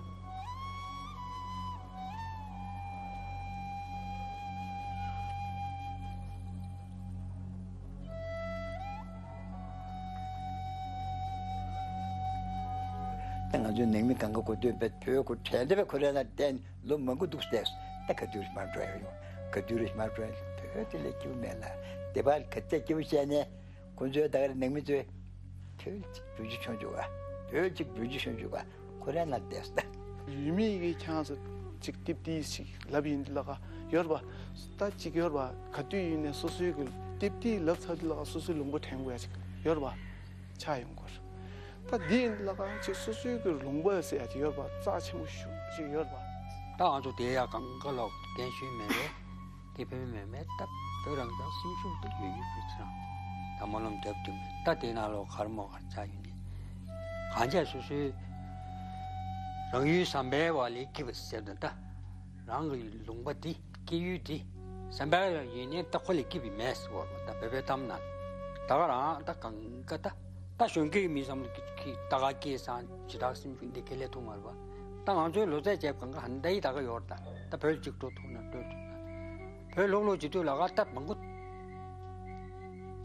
ང་ཚོའི་ནང་མི་གང་ག་གོ་དུས་བོད་ཁོ་གྲལ་འདེབས་ཁོ་རེ་ན་བརྟེན་ལོ་མང་པོ་འདུག་བལྟས། ད་ག་དུས་རེ་མར་འགྲོ་ཡ་ཡོང་། ག་དུས་རེ་མར་འགྲོ་ཡ་ཡོང་། བོད་དེ་ལས་སྐྱིད་པོ་མེད་ལ། དེ་བར་ག་ཚད་སྐྱིད་པོ་བཤད་ནས། ཁོ་ཚོའི་ད་ག་རེ་ནང་མི་ཚོས་བོད་ཅིག་བོད་ཅིག་ཆོན་བཅུག་ག་བོད་ཅིག་བོད་ཅིག་ཆོན་བཅུག་ག་ཁོ་རེ་ན་བལྟས། ད་ཡུལ་མི་གི་ཁྱང་ཚ་ཅིག་ཏིབ་ཏི་ཞིག་ལབ་ཡིན་ལ་ག་ཡོར་བ། ད་ཅིག་ཡོར་བ་ག་དུས་ཡིན་ནས་སོ་སོའི་གི་ཏིབ་ཏི་ལབ་ཚར་དུས་ལ་ག་སོ་སོའི་ལུང་པ་དྲན་དགོས་ཡ་ཅིག་ཡོར་བ་ཆགས་ཡོང་གི་ཡོད་རེད། ད་འདི་ཡིན་ལ་ག་ཅིག་སོ་སོའི་གི་ལུང་པ་ཟེར་ཡ་ཅིག་ཡོར་བ་རྩ་ཆེན་པོ་ཞིག་ཅིག་ཡོར་བ། ད་ང་ཚོ་དེ་ཡ་གང་ག་ལོག་རྒན་གཞོན་མེད་པས་དེ་བོད་མི་མེད་མེད་ད་བོད་རང་ཅག་སེམས་ཤུགས་དེ་ཡོད་ཡོད་བོད་ཚེ་རང་ད་སྨོན་ལམ་རྒྱབ་དུས་མེད། ད་དེ་ནང་ལོག་གར་མོ་གར་ཆགས་ཡོད་ནི་གང་ཅག་སོ་སོའི་རང་ཡུལ་ཟམ་པའི་བ་ལས་སྐྱིད་པ་ཟེར་དུས་ད། རང་གི་ལུང་པ་འདི་སྐྱེ་ཡུལ་འདི་ཟམ་པ་ཡིན་ནའི་ད་ཁོ་ལས་སྐྱིད་པའི་མེད་ཟེར་བ་ད་བོད་པའི་གཏམ་ན། ད་ག་རང་ད་གང་ག་ད་ད་གཞོན་སྐྱེས་མི་བསམ་གི་ད་ག་སྐྱེས་སང་ཇི་ལྟར་སེམས་ཤུགས་འདི་ཁེ་ལས་ཐུག་མ་རེད་པ། ད་ང་ཚོའི་ལོ་ཚད་བྱས་གང་ག་ཧན་ད་ཡི་ད་ག་ཡོད་ད། ད་བོད་གཅིག་འགྲོ་ཐུབ་ན་འགྲོ་ཐུབ་ན། བོད་ལོག་ལོག་བྱེད་དུས་ལ་ག་ད་མང་པོ་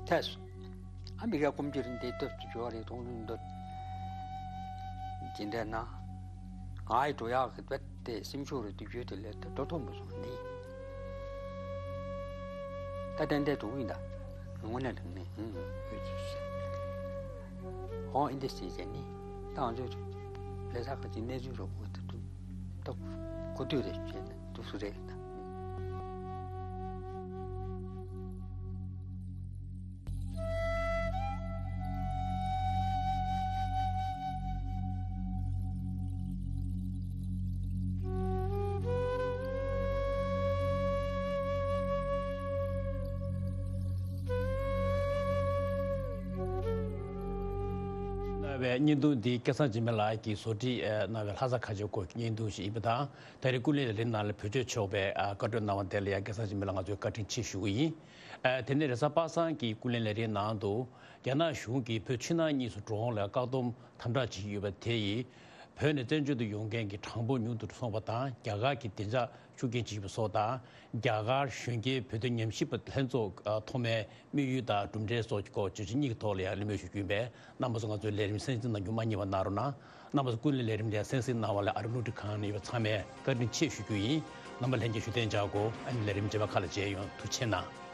ཐལ་སོང་། ཨ་མི་རྒྱ་ཀུམ་ཅི་རིན་དེ་སྟོབས་ཀྱི་འབྱོར་རེ་མཐོང་ལུགས་འདོད། ཇི་འདྲ་ན། ང་ཡི་འགྲོ་ཡག་གི་བེད་དེ་སེམས་ཤུགས་རེ་དུས་རྒྱུན་དེ་ལས་དེ་འགྲོ་ཐུབ་མི་སོང་འདི། ད་ཏན་ཏན་འགྲོ་གི་ཡིན་ད། དངོས་གནས་དྲང་གནས་ཧུང་ཧུང་ཡོད་ཅིག་ཤེས། ཧོ་ཨིན་དེ་སྲིད་ཅན་ནི། ད་ང་ཚོས་ལས་ས་ཁ་ཅིག་གནས་ཚུལ་རོགས་གོ་དེ་དུ། ད་གོ་དུས་རེ་བྱས་ནས་འདུག་སུ་རེད་ད། གནང་བའི་བརྙན་ཐུང་འདི་སྐལ་བཟང་འཇིགས་མེད་ལགས་ཀྱིས་བཟོ་སྒྲིག་གནང་བའི་ལྷ་ས་ཁ་ཆེ་སྐོར་གྱི་བརྙན་ཐུང་ཞིག་ཡིན་པ་དང་། ད་རེས་ཀུན་གླེང་ལས་རིམ་ནང་ལ་བེད་སྤྱོད་ཆོག་པའི་བཀའ་འཁྲོལ་གནང་བ་དེ་ལ་ཡང་སྐལ་བཟང་འཇིགས་མེད་ལགས་ང་ཚོས་བཀའ་དྲིན་ཆེ་ཞུ་གི་ཡིན། དེ་ནས་རེས་གཟའ་པ་སངས་ཀྱི་ཀུན་གླེང་ལས་རིམ་ནང་དུ་རྒྱ་ནག་གཞུང་གིས་བོད་ཕྱི་ནང་གཉིས་སུ་འགྲོ་འོང་ལ་བཀག་སྡོམ་དམ་དྲག་བྱེད་ཀྱི་ཡོད་པ་དེ་ཡིས་བོད་ནས་བཙན་བྱོལ་དུ་ཡོང་མཁན་གྱི་གྲངས་འབོར་ཉུང་དུ་སོང་བ་དང་རྒྱ་གར་གྱི་བདེ་འཇགས་ཤུགས་རྐྱེན་བྱེད་ཀྱི་ཡོད་པ་སོགས་དང་རྒྱ་གར་གཞོན་སྐྱེས་བོད་དོན་ཉམས་ཞིབ་པ་ལྷན་ཚོགས་ཐོག་མའི་དམིགས་ཡུལ་དང་གྲུབ་འབྲས་སོགས་ཀྱི་སྐོར་བརྗོད་གཞི་གཉིས་ཀྱི་ཐོག་ལ་ཡང་གླེང་མོལ་ཞུ་རྒྱུ་ཡིན་པས་རྣམ་པ་ཚོ་ང་ཚོའི་ལས་རིམ་གསན་གཟིགས་གནང་རྒྱུ་མ་བསྙེལ་བ་གནང་རོགས་གནང་། རྣམ་པ་ཚོ་ཀུན་གླེང་ལས་རིམ་དེ་གསན་གཟིགས་གནང་བ་ལ་ཨ་རི་རླུང་འཕྲིན་ཁང་ནས་ཡོད་པ་ཚང་མས་བཀའ་དྲིན་ཆེ་ཞུ་རྒྱུ་ཡིན། རྣམ་པ་ལྷན་རྒྱས་བཞུགས་གདན་འཇགས་དགོས། ཨ་ནི་ལས་རིམ་རྗེས་མ་ཁག་ལ་མཇལ་ཡོང་། ཐུགས་རྗེ་གནང་།